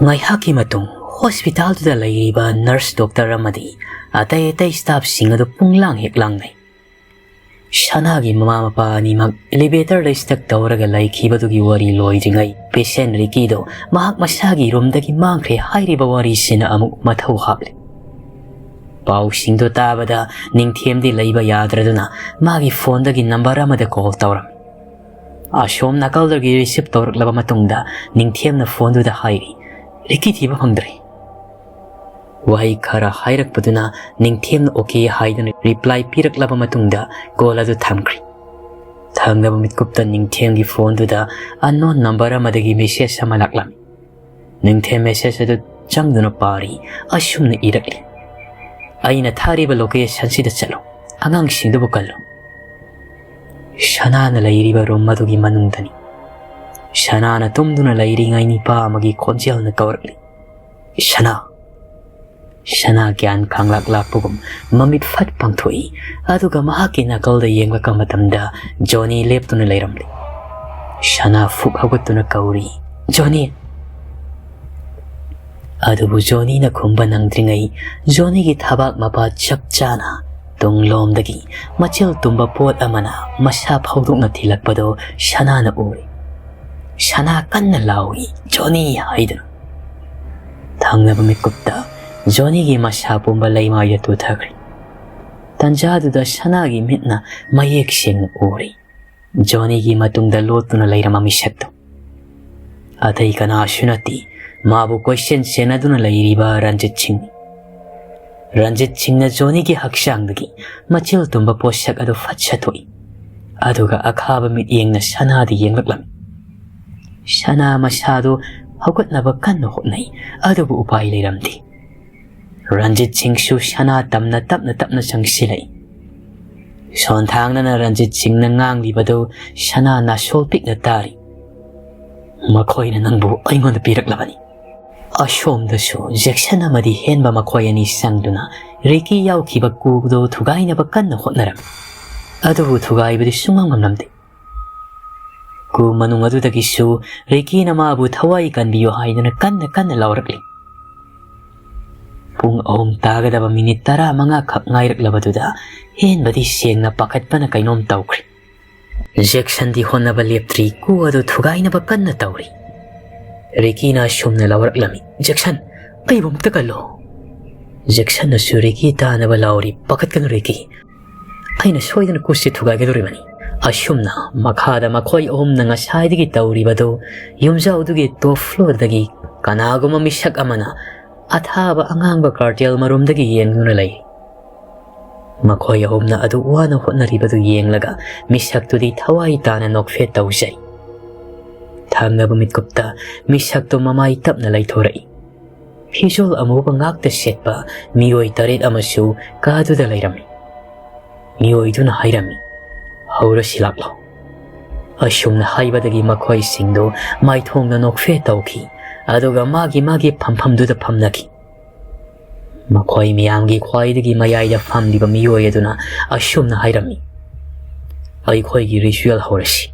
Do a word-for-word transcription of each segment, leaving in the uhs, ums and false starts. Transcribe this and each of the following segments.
ꯉꯥꯏꯍꯥꯛꯀꯤ ꯃꯇꯨꯡ ꯍꯣꯁꯄꯤꯇꯥꯜꯗꯨꯗ ꯂꯩꯔꯤꯕ ꯅꯔꯁ, ꯗꯣꯛꯇꯔ ꯑꯃꯗꯤ ꯑꯇꯩ ꯑꯇꯩ ꯁ꯭ꯇꯥꯐꯁꯤꯡ ꯑꯗꯨ ꯄꯨꯡꯂꯥꯡ ꯍꯦꯛ ꯂꯥꯡꯅꯩ꯫ ꯁꯅꯥꯒꯤ ꯃꯃꯥ ꯃꯄꯥ ꯑꯅꯤꯃꯛ ꯏꯂꯤꯚꯦꯇꯔꯗ ꯁ꯭ꯇꯛ ꯇꯧꯔꯒ ꯂꯩꯈꯤꯕꯗꯨꯒꯤ ꯋꯥꯔꯤ ꯂꯣꯏꯗ꯭ꯔꯤꯉꯩ ꯄꯦꯁꯦꯟ ꯔꯤꯀꯤꯗꯣ ꯃꯍꯥꯛ ꯃꯁꯥꯒꯤ ꯔꯨꯝꯗꯒꯤ ꯃꯥꯡꯈ꯭ꯔꯦ ꯍꯥꯏꯔꯤꯕ ꯋꯥꯔꯤꯁꯤꯅ ꯑꯃꯨꯛ ꯃꯊꯧ ꯍꯥꯞꯂꯦ꯫ ꯄꯥꯎꯁꯤꯡꯗꯣ ꯇꯥꯕꯗ ꯅꯤꯡꯊꯦꯝꯗꯤ ꯂꯩꯕ ꯌꯥꯗ꯭ꯔꯗꯨꯅ ꯃꯥꯒꯤ ꯐꯣꯟꯗꯒꯤ ꯅꯝꯕꯔ ꯑꯃꯗ ꯀꯣꯜ ꯇꯧꯔꯝꯃꯤ꯫ ꯑꯁꯣꯝ ꯅꯥꯀꯜꯗꯒꯤ ꯔꯤꯁꯤꯞ ꯇꯧꯔꯛꯂꯕ ꯃꯇꯨꯡꯗ ꯅꯤꯡꯊꯦꯝꯅ ꯐꯣꯟꯗꯨꯗ ꯍꯥꯏꯔꯤ, "ꯔꯤꯀꯤ ꯊꯤꯕ ꯐꯪꯗ꯭ꯔꯦ"꯫ ꯋꯥꯍꯩ ꯈꯔ ꯍꯥꯏꯔꯛꯄꯗꯨꯅ ꯅꯤꯡꯊꯦꯝꯅ "ꯑꯣꯀꯦ" ꯍꯥꯏꯗꯨꯅ ꯔꯤꯄ꯭ꯂꯥꯏ ꯄꯤꯔꯛꯂꯕ ꯃꯇꯨꯡꯗ ꯀꯣꯜ ꯑꯗꯨ ꯊꯝꯈ꯭ꯔꯦ꯫ ꯊꯪꯅꯕ ꯃꯤꯠꯀꯨꯞꯇ ꯅꯤꯡꯊꯦꯝꯒꯤ ꯐꯣꯟꯗꯨꯗ ꯑꯟꯅꯣꯟ ꯅꯝꯕꯔ ꯑꯃꯗꯒꯤ ꯃꯦꯁꯦꯖ ꯑꯃ ꯂꯥꯛꯂꯝꯃꯤ꯫ ꯅꯤꯡꯊꯦꯝ ꯃꯦꯁꯦꯖ ꯑꯗꯨ ꯆꯪꯗꯨꯅ ꯄꯥꯔꯤ꯫ ꯑꯁꯨꯝꯅ ꯏꯔꯛꯂꯤ, "ꯑꯩꯅ ꯊꯥꯔꯤꯕ ꯂꯣꯀꯦꯁꯟꯁꯤꯗ ꯆꯠꯂꯨ꯫ ꯑꯉꯥꯡꯁꯤꯡꯗꯨꯕꯨ ꯀꯜꯂꯨ"꯫ ꯁꯅꯥꯅ ꯂꯩꯔꯤꯕ ꯔꯨꯝ ꯑꯗꯨꯒꯤ ꯃꯅꯨꯡꯗꯅꯤ꯫ ꯁꯅꯥꯅ ꯇꯨꯝꯗꯨꯅ ꯂꯩꯔꯤꯉꯩ ꯅꯤꯄꯥ ꯑꯃꯒꯤ ꯈꯣꯟꯖꯦꯜꯅ ꯀꯧꯔꯛꯂꯤ, "ꯁꯅꯥ!" ꯁꯅꯥ ꯒ꯭ꯌꯥꯟ ꯈꯥꯡꯂꯥꯛ ꯂꯥꯛꯄꯒꯨꯝ ꯃꯃꯤꯠ ꯐꯠ ꯄꯥꯡꯊꯣꯛꯏ, ꯑꯗꯨꯒ ꯃꯍꯥꯛꯀꯤ ꯅꯥꯀꯜꯗ ꯌꯦꯡꯂꯛꯄ ꯃꯇꯝꯗ ꯖꯣꯅꯤ ꯂꯦꯞꯇꯨꯅ ꯂꯩꯔꯝꯂꯦ꯫ ꯁꯅꯥ ꯐꯨꯛ ꯍꯧꯒꯠꯇꯨꯅ ꯀꯧꯔꯤ, "ꯖꯣꯅꯤ!" ꯑꯗꯨꯕꯨ ꯖꯣꯅꯤꯅ ꯈꯨꯝꯕ ꯅꯪꯗ꯭ꯔꯤꯉꯩ ꯖꯣꯅꯤꯒꯤ ꯊꯕꯥꯛ ꯃꯄꯥ ꯆꯞ ꯆꯥꯅ ꯇꯨꯡꯂꯣꯝꯗꯒꯤ ꯃꯆꯤꯜ ꯇꯨꯝꯕ ꯄꯣꯠ ꯑꯃꯅ ꯃꯁꯥ ꯐꯧꯗꯣꯛꯅ ꯊꯤꯜꯂꯛꯄꯗꯨ ꯁꯅꯥꯅ ꯎꯔꯦ꯫ ꯁꯅꯥ ꯀꯟꯅ ꯂꯥꯎꯏ, "ꯖꯣꯅꯤ!" ꯍꯥꯏꯗꯨꯅ꯫ ꯊꯪꯅꯕ ꯃꯤꯀꯨꯞꯇ ꯖꯣꯅꯤꯒꯤ ꯃꯁꯥ ꯄꯨꯝꯕ ꯂꯩꯃꯥꯏꯗ ꯇꯨꯊꯈ꯭ꯔꯦ꯫ ꯇꯟꯖꯥꯗꯨꯗ ꯁꯅꯥꯒꯤ ꯃꯤꯠꯅ ꯃꯌꯦꯛ ꯁꯦꯡꯅ ꯎꯔꯦ ꯖꯣꯅꯤꯒꯤ ꯃꯇꯨꯡꯗ ꯂꯣꯠꯇꯨꯅ ꯂꯩꯔꯝꯕ ꯃꯤꯁꯛꯇꯨ꯫ ꯑꯇꯩ ꯀꯅꯥꯁꯨ ꯅꯠꯇꯦ, ꯃꯥꯕꯨ ꯀꯣꯏꯁꯦꯟ ꯁꯦꯟꯅꯗꯨꯅ ꯂꯩꯔꯤꯕ ꯔꯟꯖꯤꯠ ꯁꯤꯡꯅꯤ꯫ ꯔꯟꯖꯤꯠ ꯁꯤꯡꯅ ꯖꯣꯅꯤꯒꯤ ꯍꯛꯆꯥꯡꯗꯒꯤ ꯃꯆꯤꯜ ꯇꯨꯝꯕ ꯄꯣꯠꯁꯛ ꯑꯗꯨ ꯐꯠ ꯁꯠꯇꯣꯛꯏ, ꯑꯗꯨꯒ ꯑꯈꯥꯕ ꯃꯤꯠꯌꯦꯡꯅ ꯁꯅꯥꯗ ꯌꯦꯡꯂꯛꯂꯝꯃꯤ꯫ ꯁꯅꯥ ꯃꯁꯥꯗꯨ ꯍꯧꯒꯠꯅꯕ ꯀꯟꯅ ꯍꯣꯠꯅꯩ, ꯑꯗꯨꯕꯨ ꯎꯄꯥꯏ ꯂꯩꯔꯝꯗꯦ꯫ ꯔꯟꯖꯤꯠ ꯁꯤꯡꯁꯨ ꯁꯅꯥ ꯇꯝꯅ ꯇꯞꯅ ꯇꯞꯅ ꯆꯪꯁꯤꯜꯂꯛꯏ꯫ ꯁꯣꯟꯊꯥꯡꯅꯅ ꯔꯟꯖꯤꯠ ꯁꯤꯡꯅ ꯉꯥꯡꯂꯤꯕꯗꯨ ꯁꯅꯥ ꯅꯥꯁꯣꯜ ꯄꯤꯛꯅ ꯇꯥꯔꯤ꯫ "ꯃꯈꯣꯏꯅ ꯅꯪꯕꯨ ꯑꯩꯉꯣꯟꯗ ꯄꯤꯔꯛꯂꯕꯅꯤ"꯫ ꯑꯁꯣꯝꯗꯁꯨ ꯖꯦꯛꯁꯟ ꯑꯃꯗꯤ ꯍꯦꯟꯕ ꯃꯈꯣꯏ ꯑꯅꯤ ꯆꯪꯗꯨꯅ ꯔꯤꯀꯤ ꯌꯥꯎꯈꯤꯕ ꯀꯨꯗꯨ ꯊꯨꯒꯥꯏꯅꯕ ꯀꯟꯅ ꯍꯣꯠꯅꯔꯝꯃꯤ꯫ ꯑꯗꯨꯕꯨ ꯊꯨꯒꯥꯏꯕꯗꯤ ꯁꯨꯡꯉꯝ ꯉꯝꯂꯝꯗꯦ꯫ ꯀꯨ ꯃꯅꯨꯡ ꯑꯗꯨꯗꯒꯤꯁꯨ ꯔꯤꯀꯤꯅ ꯃꯥꯕꯨ ꯊꯋꯥꯏ ꯀꯟꯕꯤꯌꯨ ꯍꯥꯏꯗꯨꯅ ꯀꯟꯅ ꯀꯟꯅ ꯂꯥꯎꯔꯛꯂꯤ꯫ ꯄꯨꯡ ꯑꯍꯨꯝ ꯇꯥꯒꯗꯕ ꯃꯤꯅꯤꯠ ꯇꯔꯥꯃꯉꯥ ꯈꯛ ꯉꯥꯏꯔꯛꯂꯕꯗꯨꯗ ꯍꯦꯟꯕꯗꯤ ꯁꯦꯡꯅ ꯄꯥꯈꯠꯄꯅ ꯀꯩꯅꯣꯝ ꯇꯧꯈ꯭ꯔꯦ꯫ ꯖꯦꯛꯁꯟꯗꯤ ꯍꯣꯠꯅꯕ ꯂꯦꯞꯇ꯭ꯔꯤ, ꯀꯨ ꯑꯗꯨ ꯊꯨꯒꯥꯏꯅꯕ ꯀꯟꯅ ꯇꯧꯔꯤ꯫ ꯔꯤꯀꯤꯅ ꯑꯁꯨꯝꯅ ꯂꯥꯎꯔꯛꯂꯝꯃꯤ, "ꯖꯦꯛꯁꯟ, ꯑꯩꯕꯨ ꯑꯃꯨꯛꯇ ꯀꯜꯂꯣ!" ꯖꯦꯛꯁꯟꯅꯁꯨ ꯔꯤꯀꯤ ꯇꯥꯅꯕ ꯂꯥꯎꯔꯤ, "ꯄꯥꯈꯠꯀꯅꯨ ꯔꯤꯀꯤ, ꯑꯩꯅ ꯁꯣꯏꯗꯅ ꯀꯨꯁꯤ ꯊꯨꯒꯥꯏꯒꯗꯧꯔꯤꯕꯅꯤ꯫" ꯑꯁꯨꯝꯅ ꯃꯈꯥꯗ ꯃꯈꯣꯏ ꯑꯍꯨꯝꯅ ꯉꯁꯥꯏꯗꯒꯤ ꯇꯧꯔꯤꯕꯗꯨ ꯌꯨꯝꯖꯥꯎꯗꯨꯒꯤ ꯇꯣꯞ ꯐ꯭ꯂꯣꯔꯗꯒꯤ ꯀꯅꯥꯒꯨꯝꯕ ꯃꯤꯁꯛ ꯑꯃꯅ ꯑꯊꯥꯕ ꯑꯉꯥꯡꯕ ꯀꯥꯔꯇꯦꯜ ꯃꯔꯨꯝꯗꯒꯤ ꯌꯦꯡꯗꯨꯅ ꯂꯩ꯫ ꯃꯈꯣꯏ ꯑꯍꯨꯝꯅ ꯑꯗꯨ ꯋꯥꯅ ꯍꯣꯠꯅꯔꯤꯕꯗꯨ ꯌꯦꯡꯂꯒ ꯃꯤꯁꯛꯇꯨꯗꯤ ꯊꯋꯥꯏ ꯇꯥꯅ ꯅꯣꯛꯐꯦꯠ ꯇꯧꯖꯩ꯫ ꯊꯪꯅꯕ ꯃꯤꯠꯀꯨꯞꯇ ꯃꯤꯁꯛꯇꯨ ꯃꯃꯥꯏ ꯇꯞꯅ ꯂꯩꯊꯣꯔꯛꯏ꯫ ꯐꯤꯖꯣꯜ ꯑꯃꯨꯕ ꯉꯥꯛꯇ ꯁꯦꯠꯄ ꯃꯤꯑꯣꯏ ꯇꯔꯦꯠ ꯑꯃꯁꯨ ꯀꯥꯗꯨꯗ ꯂꯩꯔꯝꯃꯤ꯫ ꯃꯤꯑꯣꯏꯗꯨꯅ ꯍꯥꯏꯔꯝꯃꯤ, "ꯍꯧꯔꯁꯤ ꯂꯥꯛꯂꯣ꯫" ꯑꯁꯨꯝꯅ ꯍꯥꯏꯕꯗꯒꯤ ꯃꯈꯣꯏꯁꯤꯡꯗꯨ ꯃꯥꯏꯊꯣꯡꯗ ꯅꯣꯛꯐꯦ ꯇꯧꯈꯤ, ꯑꯗꯨꯒ ꯃꯥꯒꯤ ꯃꯥꯒꯤ ꯐꯝꯐꯝꯗꯨꯗ ꯐꯝꯅꯈꯤ꯫ ꯃꯈꯣꯏ ꯃꯤꯌꯥꯝꯒꯤ ꯈ꯭ꯋꯥꯏꯗꯒꯤ ꯃꯌꯥꯏꯗ ꯐꯝꯂꯤꯕ ꯃꯤꯑꯣꯏ ꯑꯗꯨꯅ ꯑꯁꯨꯝꯅ ꯍꯥꯏꯔꯝꯃꯤ, "ꯑꯩꯈꯣꯏꯒꯤ ꯔꯤꯆꯨꯋꯦꯜ ꯍꯧꯔꯁꯤ꯫"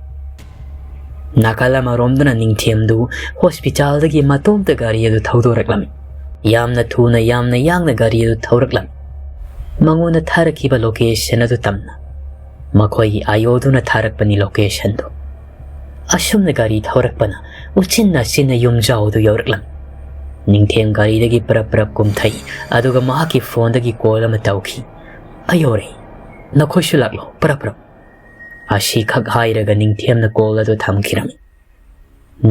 ꯅꯥꯀꯜ ꯑꯃꯔꯣꯝꯗꯅ ꯅꯤꯡꯊꯦꯝꯗꯨ ꯍꯣꯁꯄꯤꯇꯥꯜꯗꯒꯤ ꯃꯇꯣꯝꯇ ꯒꯥꯔꯤ ꯑꯗꯨ ꯊꯧꯗꯣꯔꯛꯂꯝꯃꯤ꯫ ꯌꯥꯝꯅ ꯊꯨꯅ, ꯌꯥꯝꯅ ꯌꯥꯡꯅ ꯒꯥꯔꯤ ꯑꯗꯨ ꯊꯧꯔꯛꯂꯝꯃꯤ꯫ ꯃꯉꯣꯟꯗ ꯊꯥꯔꯛꯈꯤꯕ ꯂꯣꯀꯦꯁꯟ ꯑꯗꯨ ꯇꯝꯅ ꯃꯈꯣꯏꯒꯤ ꯑꯥꯏꯑꯣꯗꯨꯅ ꯊꯥꯔꯛꯄꯅꯤ ꯂꯣꯀꯦꯁꯟꯗꯨ꯫ ꯑꯁꯨꯝꯅ ꯒꯥꯔꯤ ꯊꯧꯔꯛꯄꯅ ꯎꯆꯤꯟ ꯅꯥꯆꯤꯟꯅ ꯌꯨꯝꯖꯥꯎꯗꯨ ꯌꯧꯔꯛꯂꯝꯃꯤ꯫ ꯅꯤꯡꯊꯦꯝ ꯒꯥꯔꯤꯗꯒꯤ ꯄꯔꯞ ꯄꯔꯞ ꯀꯨꯝꯊꯩ, ꯑꯗꯨꯒ ꯃꯍꯥꯛꯀꯤ ꯐꯣꯟꯗꯒꯤ ꯀꯣꯜ ꯑꯃ ꯇꯧꯈꯤ꯫ "ꯑꯩ ꯌꯧꯔꯦ, ꯅꯈꯣꯏꯁꯨ ꯂꯥꯛꯂꯣ, ꯄꯔꯞ ꯄꯔꯞ꯫" ꯑꯁꯤꯈꯛ ꯍꯥꯏꯔꯒ ꯅꯤꯡꯊꯦꯝꯅ ꯀꯣꯜ ꯑꯗꯨ ꯊꯝꯈꯤꯔꯝꯃꯤ꯫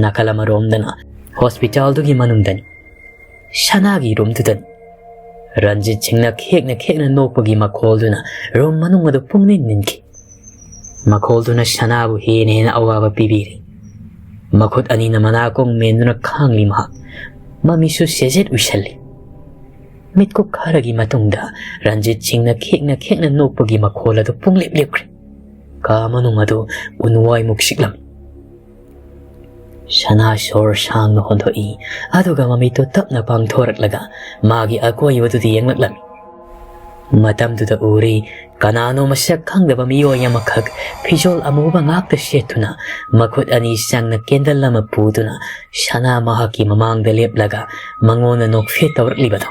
ꯅꯥꯀꯜ ꯑꯃꯔꯣꯝꯗꯅ ꯍꯣꯁꯄꯤꯇꯥꯜꯗꯨꯒꯤ ꯃꯅꯨꯡꯗꯅꯤ꯫ ꯁꯅꯥꯒꯤ ꯔꯨꯝꯗꯨꯗꯅꯤ꯫ ꯔꯟꯖꯤꯠ ꯁꯤꯡꯅ ꯈꯦꯛꯅ ꯈꯦꯛꯅ ꯅꯣꯛꯄꯒꯤ ꯃꯈꯣꯜꯗꯨꯅ ꯔꯨꯝ ꯃꯅꯨꯡ ꯑꯗꯨ ꯄꯨꯡꯅꯤꯟ ꯅꯤꯟꯈꯤ꯫ ꯃꯈꯣꯜꯗꯨꯅ ꯁꯅꯥꯕꯨ ꯍꯦꯟꯅ ꯍꯦꯟꯅ ꯑꯋꯥꯕ ꯄꯤꯕꯤꯔꯤ꯫ ꯃꯈꯨꯠ ꯑꯅꯤꯅ ꯃꯅꯥꯀꯣꯡ ꯃꯦꯟꯗꯨꯅ ꯈꯥꯡꯂꯤ ꯃꯍꯥꯛ꯫ ꯃꯃꯤꯠꯁꯨ ꯁꯦꯖꯦꯠ ꯎꯏꯁꯜꯂꯤ꯫ ꯃꯤꯠꯀꯨꯞ ꯈꯔꯒꯤ ꯃꯇꯨꯡꯗ ꯔꯟꯖꯤꯠ ꯁꯤꯡꯅ ꯈꯦꯛꯅ ꯈꯦꯛꯅ ꯅꯣꯛꯄꯒꯤ ꯃꯈꯣꯜ ꯑꯗꯨ ꯄꯨꯡꯂꯦꯞ ꯂꯦꯞꯈ꯭ꯔꯦ꯫ ꯀꯥ ꯃꯅꯨꯡ ꯑꯗꯨ ꯎꯟꯋꯥꯏꯃꯨꯛ ꯆꯤꯛꯂꯝꯃꯤ꯫ ꯁꯅꯥ ꯁꯣꯔ ꯁꯥꯡꯅ ꯍꯣꯟꯗꯣꯛꯏ, ꯑꯗꯨꯒ ꯃꯃꯤꯠꯇꯨ ꯇꯞꯅ ꯄꯥꯡꯊꯣꯔꯛꯂꯒ ꯃꯥꯒꯤ ꯑꯀꯣꯏꯕꯗꯨꯗ ꯌꯦꯡꯂꯛꯂꯝꯃꯤ꯫ ꯃꯇꯝꯗꯨꯗ ꯎꯔꯤ, ꯀꯅꯥꯅꯣ ꯃꯁꯛ ꯈꯪꯗꯕ ꯃꯤꯑꯣꯏ ꯑꯃꯈꯛ ꯐꯤꯖꯣꯜ ꯑꯃꯨꯕ ꯉꯥꯛꯇ ꯁꯦꯠꯇꯨꯅ, ꯃꯈꯨꯠ ꯑꯅꯤ ꯆꯪꯅ ꯀꯦꯟꯗꯜ ꯑꯃ ꯄꯨꯗꯨꯅ ꯁꯅꯥ ꯃꯍꯥꯛꯀꯤ ꯃꯃꯥꯡꯗ ꯂꯦꯞꯂꯒ ꯃꯉꯣꯟꯗ ꯅꯣꯛꯐꯦꯠ ꯇꯧꯔꯛꯂꯤꯕꯗꯣ꯫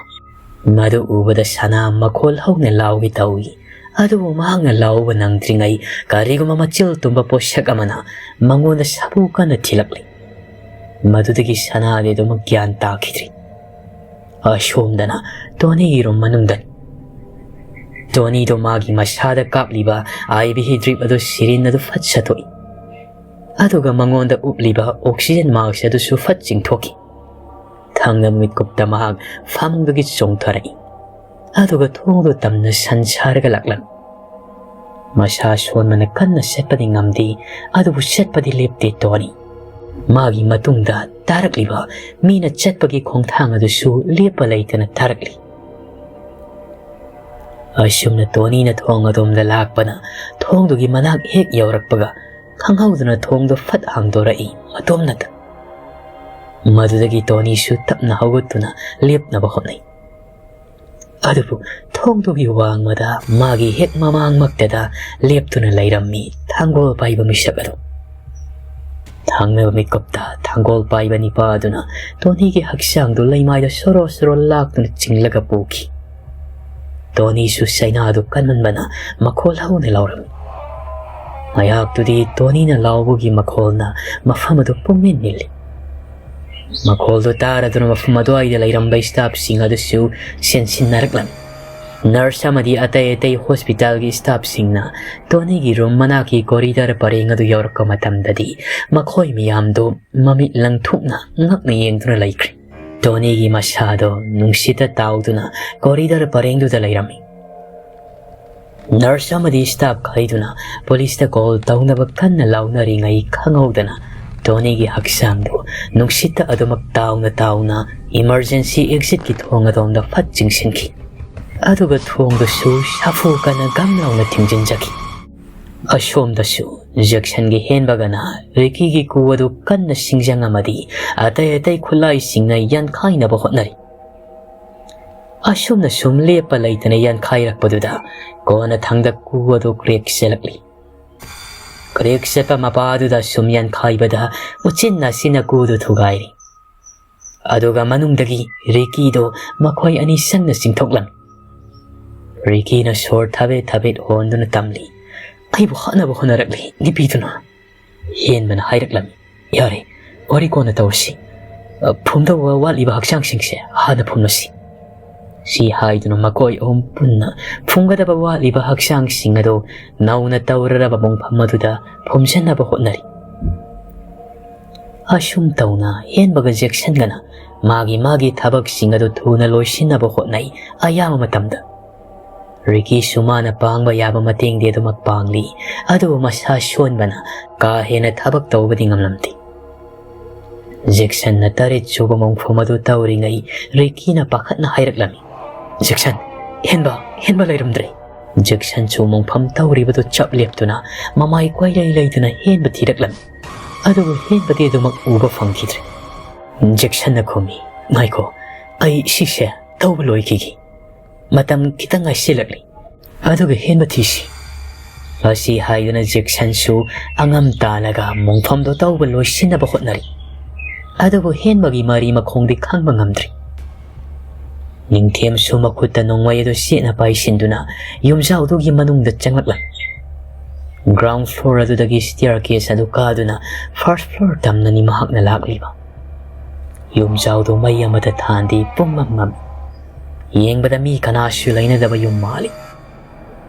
ꯃꯗꯨ ꯎꯕꯗ ꯁꯅꯥ ꯃꯈꯣꯜ ꯍꯧꯅ ꯂꯥꯎꯒꯦ ꯇꯧꯏ꯫ ꯑꯗꯨꯕꯨ ꯃꯍꯥꯛꯅ ꯂꯥꯎꯕ ꯅꯪꯗ꯭ꯔꯤꯉꯩ ꯀꯔꯤꯒꯨꯝꯕ ꯃꯆꯤꯜ ꯇꯨꯝꯕ ꯄꯣꯠꯁꯛ ꯑꯃꯅ ꯃꯉꯣꯟꯗ ꯁꯥꯐꯨ ꯀꯟꯅ ꯊꯤꯜꯂꯛꯂꯤ꯫ ꯃꯗꯨꯗꯒꯤ ꯁꯅꯥꯗꯤ ꯑꯗꯨꯃꯛ ꯒ꯭ꯌꯥꯟ ꯇꯥꯈꯤꯗ꯭ꯔꯤ꯫ ꯑꯁꯣꯝꯗꯅ ꯇꯣꯅꯤꯒꯤ ꯔꯨꯝ ꯃꯅꯨꯡꯗꯅꯤ꯫ ꯇꯣꯅꯤꯗꯣ ꯃꯥꯒꯤ ꯃꯁꯥꯗ ꯀꯥꯞꯂꯤꯕ ꯑꯥꯏ ꯚꯤ ꯗ꯭ꯔꯤꯞ ꯑꯗꯨ ꯁꯤꯔꯤꯟ ꯑꯗꯨ ꯐꯠ ꯁꯠꯇꯣꯛꯏ꯫ ꯑꯗꯨꯒ ꯃꯉꯣꯟꯗ ꯎꯞꯂꯤꯕ ꯑꯣꯛꯁꯤꯖꯦꯟ ꯃꯥꯛꯁ ꯑꯗꯨꯁꯨ ꯐꯠ ꯆꯤꯡꯊꯣꯛꯈꯤ꯫ ꯊꯪꯅ ꯃꯤꯠꯀꯨꯞꯇ ꯃꯍꯥꯛ ꯐꯃꯨꯡꯗꯒꯤ ꯆꯣꯡꯊꯔꯛꯏ꯫ ꯑꯗꯨꯒ ꯊꯣꯡꯗꯨ ꯇꯝꯅ ꯁꯟ ꯁꯥꯔꯒ ꯂꯥꯛꯂꯝꯃꯤ꯫ ꯃꯁꯥ ꯁꯣꯟꯕꯅ ꯀꯟꯅ ꯆꯠꯄꯗꯤ ꯉꯝꯗꯦ, ꯑꯗꯨꯕꯨ ꯆꯠꯄꯗꯤ ꯂꯦꯞꯇꯦ ꯇꯣꯅꯤ꯫ ꯃꯥꯒꯤ ꯃꯇꯨꯡꯗ ꯇꯥꯔꯛꯂꯤꯕ ꯃꯤꯅ ꯆꯠꯄꯒꯤ ꯈꯣꯡꯊꯥꯡ ꯑꯗꯨꯁꯨ ꯂꯦꯞꯄ ꯂꯩꯇꯅ ꯇꯥꯔꯛꯂꯤ꯫ ꯑꯁꯨꯝꯅ ꯇꯣꯅꯤꯅ ꯊꯣꯡ ꯑꯗꯣꯝꯗ ꯂꯥꯛꯄꯅ ꯊꯣꯡꯗꯨꯒꯤ ꯃꯅꯥꯛ ꯍꯦꯛ ꯌꯧꯔꯛꯄꯒ ꯈꯪꯍꯧꯗꯅ ꯊꯣꯡꯗꯨ ꯐꯠ ꯍꯥꯡꯗꯣꯔꯛꯏ ꯃꯇꯣꯝꯅꯇ꯫ ꯃꯗꯨꯗꯒꯤ ꯇꯣꯅꯤꯁꯨ ꯇꯞꯅ ꯍꯧꯒꯠꯇꯨꯅ ꯂꯦꯞꯅꯕ ꯍꯣꯠꯅꯩ꯫ ꯑꯗꯨꯕꯨ ꯊꯣꯡꯗꯨꯒꯤ ꯋꯥꯡꯃꯗ ꯃꯥꯒꯤ ꯍꯦꯛ ꯃꯃꯥꯡꯃꯛꯇꯗ ꯂꯦꯞꯇꯨꯅ ꯂꯩꯔꯝꯃꯤ ꯊꯥꯡꯒꯣꯜ ꯄꯥꯏꯕ ꯃꯤꯁꯛ ꯑꯗꯨ꯫ ꯊꯪꯅꯕ ꯃꯤꯀꯨꯞꯇ ꯊꯥꯡꯒꯣꯜ ꯄꯥꯏꯕ ꯅꯤꯄꯥ ꯑꯗꯨꯅ ꯇꯣꯅꯤꯒꯤ ꯍꯛꯆꯥꯡꯗꯨ ꯂꯩꯃꯥꯏꯗ ꯁꯣꯔꯣ ꯁꯣꯔꯣ ꯂꯥꯛꯇꯨꯅ ꯆꯤꯡꯂꯒ ꯄꯨꯈꯤ꯫ ꯇꯣꯅꯤꯁꯨ ꯆꯩꯅꯥꯗꯨ ꯀꯟꯃꯟꯕꯅ ꯃꯈꯣꯜ ꯍꯧꯅ ꯂꯥꯎꯔꯝꯃꯤ꯫ ꯃꯌꯥꯛꯇꯨꯗꯤ ꯇꯣꯅꯤꯅ ꯂꯥꯎꯕꯒꯤ ꯃꯈꯣꯜꯅ ꯃꯐꯝ ꯑꯗꯨ ꯄꯨꯝꯅꯤꯜ ꯅꯤꯜꯂꯤ꯫ ꯃꯈꯣꯜꯗꯨ ꯇꯥꯔꯗꯨꯅ ꯃꯐꯝ ꯑꯗꯨꯋꯥꯏꯗ ꯂꯩꯔꯝꯕ ꯁ꯭ꯇꯥꯐꯁꯤꯡ ꯑꯗꯨꯁꯨ ꯆꯦꯟꯁꯤꯟꯅꯔꯛꯂꯝꯃꯤ꯫ ꯅꯔꯁ ꯑꯃꯗꯤ ꯑꯇꯩ ꯑꯇꯩ ꯍꯣꯁꯄꯤꯇꯥꯜꯒꯤ ꯁ꯭ꯇꯥꯐꯁꯤꯡꯅ ꯇꯣꯅꯤꯒꯤ ꯔꯨꯝ ꯃꯅꯥꯛꯀꯤ ꯀꯣꯔꯤꯗꯔ ꯄꯔꯦꯡ ꯑꯗꯨ ꯌꯧꯔꯛꯄ ꯃꯇꯝꯗꯗꯤ ꯃꯈꯣꯏ ꯃꯤꯌꯥꯝꯗꯨ ꯃꯃꯤꯠ ꯂꯪꯊꯣꯛꯅ ꯉꯛꯅ ꯌꯦꯡꯗꯨꯅ ꯂꯩꯈ꯭ꯔꯦ꯫ ꯇꯣꯅꯤꯒꯤ ꯃꯁꯥꯗꯣ ꯅꯨꯡꯁꯤꯠꯇ ꯇꯥꯎꯗꯨꯅ ꯀꯣꯔꯤꯗꯔ ꯄꯔꯦꯡꯗꯨꯗ ꯂꯩꯔꯝꯃꯤ꯫ ꯅꯔꯁ ꯑꯃꯗꯤ ꯁ꯭ꯇꯥꯐ ꯈꯩꯗꯨꯅ ꯄꯨꯂꯤꯁꯇ ꯀꯣꯜ ꯇꯧꯅꯕ ꯀꯟꯅ ꯂꯥꯎꯅꯔꯤꯉꯩ ꯈꯪꯍꯧꯗꯅ ꯇꯣꯅꯤꯒꯤ ꯍꯛꯆꯥꯡꯗꯨ ꯅꯨꯡꯁꯤꯠꯇ ꯑꯗꯨꯃꯛ ꯇꯥꯎꯅ ꯇꯥꯎꯅ ꯏꯃꯔꯖꯦꯟꯁꯤ ꯑꯦꯛꯖꯤꯠꯀꯤ ꯊꯣꯡ ꯑꯗꯣꯝꯗ ꯐꯠ ꯆꯤꯡꯁꯤꯟꯈꯤ꯫ ꯑꯗꯨꯒ ꯊꯣꯡꯗꯨꯁꯨ ꯁꯥꯐꯨ ꯀꯟꯅ ꯒꯝ ꯂꯥꯎꯅ ꯊꯤꯡꯖꯤꯟꯖꯈꯤ꯫ ꯑꯁꯣꯝꯗꯁꯨ ꯖꯦꯛꯁꯟꯒꯤ ꯍꯦꯟꯕꯒꯅ ꯔꯤꯀꯤꯒꯤ ꯀꯨ ꯑꯗꯨ ꯀꯟꯅ ꯁꯤꯡꯖꯪ ꯑꯃꯗꯤ ꯑꯇꯩ ꯑꯇꯩ ꯈꯨꯠꯂꯥꯏꯁꯤꯡꯅ ꯌꯥꯟꯈꯥꯏꯅꯕ ꯍꯣꯠꯅꯔꯤ꯫ ꯑꯁꯨꯝꯅ ꯁꯨꯝ ꯂꯦꯞꯄ ꯂꯩꯇꯅ ꯌꯥꯟꯈꯥꯏꯔꯛꯄꯗꯨꯗ ꯀꯣꯟꯅꯊꯪꯗ ꯀꯨ ꯑꯗꯨ ꯀ꯭ꯔꯦꯛ ꯆꯦꯜꯂꯛꯂꯤ꯫ ꯀ꯭ꯔꯦꯛ ꯆꯠꯄ ꯃꯄꯥꯗꯨꯗ ꯁꯨꯝ ꯌꯥꯟꯈꯥꯏꯕꯗ ꯎꯆꯤꯟ ꯑꯁꯤꯅ ꯀꯨꯗꯨ ꯊꯨꯒꯥꯏꯔꯤ꯫ ꯑꯗꯨꯒ ꯃꯅꯨꯡꯗꯒꯤ ꯔꯤꯀꯤꯗꯣ ꯃꯈꯣꯏ ꯑꯅꯤ ꯆꯪꯅ ꯆꯤꯡꯊꯣꯛꯂꯝꯃꯤ꯫ ꯔꯤꯀꯤꯅ ꯁꯣꯔ ꯊꯕꯦꯠ ꯊꯕꯦꯠ ꯍꯣꯟꯗꯨꯅ ꯇꯝꯂꯤ, "ꯑꯩꯕꯨ ꯍꯥꯠꯅꯕ ꯍꯣꯠꯅꯔꯛꯂꯤ ꯅꯨꯄꯤꯗꯨꯅ"꯫ ꯍꯦꯟꯕꯅ ꯍꯥꯏꯔꯛꯂꯝꯃꯤ, "ꯌꯥꯔꯦ, ꯋꯥꯔꯤ ꯀꯣꯟꯅ ꯇꯧꯔꯁꯤ꯫ ꯑ, ꯐꯨꯝꯗꯧꯕ ꯋꯥꯠꯂꯤꯕ ꯍꯛꯆꯥꯡꯁꯤꯡꯁꯦ ꯍꯥꯟꯅ ꯐꯨꯝꯂꯁꯤ"꯫ ꯁꯤ ꯍꯥꯏꯗꯨꯅ ꯃꯈꯣꯏ ꯑꯍꯨꯝ ꯄꯨꯟꯅ ꯐꯨꯝꯒꯗꯕ ꯋꯥꯠꯂꯤꯕ ꯍꯛꯆꯥꯡꯁꯤꯡ ꯑꯗꯨ ꯅꯧꯅ ꯇꯧꯔꯔꯕ ꯃꯣꯡꯐꯝ ꯑꯗꯨꯗ ꯐꯨꯝꯖꯟꯅꯕ ꯍꯣꯠꯅꯔꯤ꯫ ꯑꯁꯨꯝ ꯇꯧꯅ ꯍꯦꯟꯕꯒ ꯖꯦꯛꯁꯟꯒꯅ ꯃꯥꯒꯤ ꯃꯥꯒꯤ ꯊꯕꯛꯁꯤꯡ ꯑꯗꯨ ꯊꯨꯅ ꯂꯣꯏꯁꯤꯟꯅꯕ ꯍꯣꯠꯅꯩ꯫ ꯑꯌꯥꯝꯕ ꯃꯇꯝꯗ ꯔꯤꯀꯤꯁꯨ ꯃꯥꯅ ꯄꯥꯡꯕ ꯌꯥꯕ ꯃꯇꯦꯡꯗꯤ ꯑꯗꯨꯃꯛ ꯄꯥꯡꯂꯤ, ꯑꯗꯨꯕꯨ ꯃꯁꯥ ꯁꯣꯟꯕꯅ ꯀꯥ ꯍꯦꯟꯅ ꯊꯕꯛ ꯇꯧꯕꯗꯤ ꯉꯝꯂꯝꯗꯦ꯫ ꯖꯦꯛꯁꯟꯅ ꯇꯔꯦꯠ ꯁꯨꯕ ꯃꯣꯡꯐꯝ ꯑꯗꯨ ꯇꯧꯔꯤꯉꯩ ꯔꯤꯀꯤꯅ ꯄꯥꯈꯠꯅ ꯍꯥꯏꯔꯛꯂꯝꯃꯤ, "ꯖꯦꯛꯁꯟ, ꯍꯦꯟꯕ, ꯍꯦꯟꯕ ꯂꯩꯔꯝꯗ꯭ꯔꯦ!" ꯖꯦꯛꯁꯟꯁꯨ ꯃꯣꯡꯐꯝ ꯇꯧꯔꯤꯕꯗꯨ ꯆꯞ ꯂꯦꯞꯇꯨꯅ ꯃꯃꯥꯏ ꯀꯣꯏꯂꯩ ꯂꯩꯗꯨꯅ ꯍꯦꯟꯕ ꯊꯤꯔꯛꯂꯝꯃꯤ꯫ ꯑꯗꯨꯕꯨ ꯍꯦꯟꯕꯗꯤ ꯑꯗꯨꯃꯛ ꯎꯕ ꯐꯪꯈꯤꯗ꯭ꯔꯦ꯫ ꯖꯦꯛꯁꯟꯅ ꯈꯨꯝꯃꯤ, "ꯉꯥꯏꯈꯣ, ꯑꯩ ꯁꯤꯁꯦ ꯇꯧꯕ ꯂꯣꯏꯈꯤꯒꯦ꯫ ꯃꯇꯝ ꯈꯤꯇꯪ ꯉꯥꯏꯁꯤꯜꯂꯛꯂꯤ꯫ ꯑꯗꯨꯒ ꯍꯦꯟꯕ ꯊꯤꯁꯤ"꯫ ꯑꯁꯤ ꯍꯥꯏꯗꯨꯅ ꯖꯦꯛꯁꯟꯁꯨ ꯑꯉꯝ ꯇꯥꯜꯂꯒ ꯃꯣꯡꯐꯝꯗꯣ ꯇꯧꯕ ꯂꯣꯏꯁꯤꯟꯅꯕ ꯍꯣꯠꯅꯔꯤ꯫ ꯑꯗꯨꯕꯨ ꯍꯦꯟꯕꯒꯤ ꯃꯔꯤ ꯃꯈꯣꯡꯗꯤ ꯈꯪꯕ ꯉꯝꯗ꯭ꯔꯤ꯫ ꯅꯤꯡꯊꯦꯝꯁꯨ ꯃꯈꯨꯠꯇ ꯅꯣꯡꯃꯩ ꯑꯗꯨ ꯆꯦꯠꯅ ꯄꯥꯏꯁꯤꯟꯗꯨꯅ ꯌꯨꯝꯖꯥꯎꯗꯨꯒꯤ ꯃꯅꯨꯡꯗ ꯆꯪꯂꯛꯂꯝꯃꯤ꯫ Ground floor ꯑꯗꯨꯗꯒꯤ staircase ꯑꯗꯨ ꯀꯥꯗꯨꯅ first floor ꯇꯝꯅꯅꯤ ꯃꯍꯥꯛꯅ ꯂꯥꯛꯂꯤꯕ꯫ ꯌꯨꯝꯖꯥꯎꯗꯨ ꯃꯩ ꯑꯃꯠꯇ ꯊꯥꯟꯗꯦ, ꯄꯨꯝꯃꯝ ꯃꯝꯃꯤ꯫ ꯌꯦꯡꯕꯗ ꯃꯤ ꯀꯅꯥꯁꯨ ꯂꯩꯅꯗꯕ ꯌꯨꯝ ꯃꯥꯜꯂꯤ꯫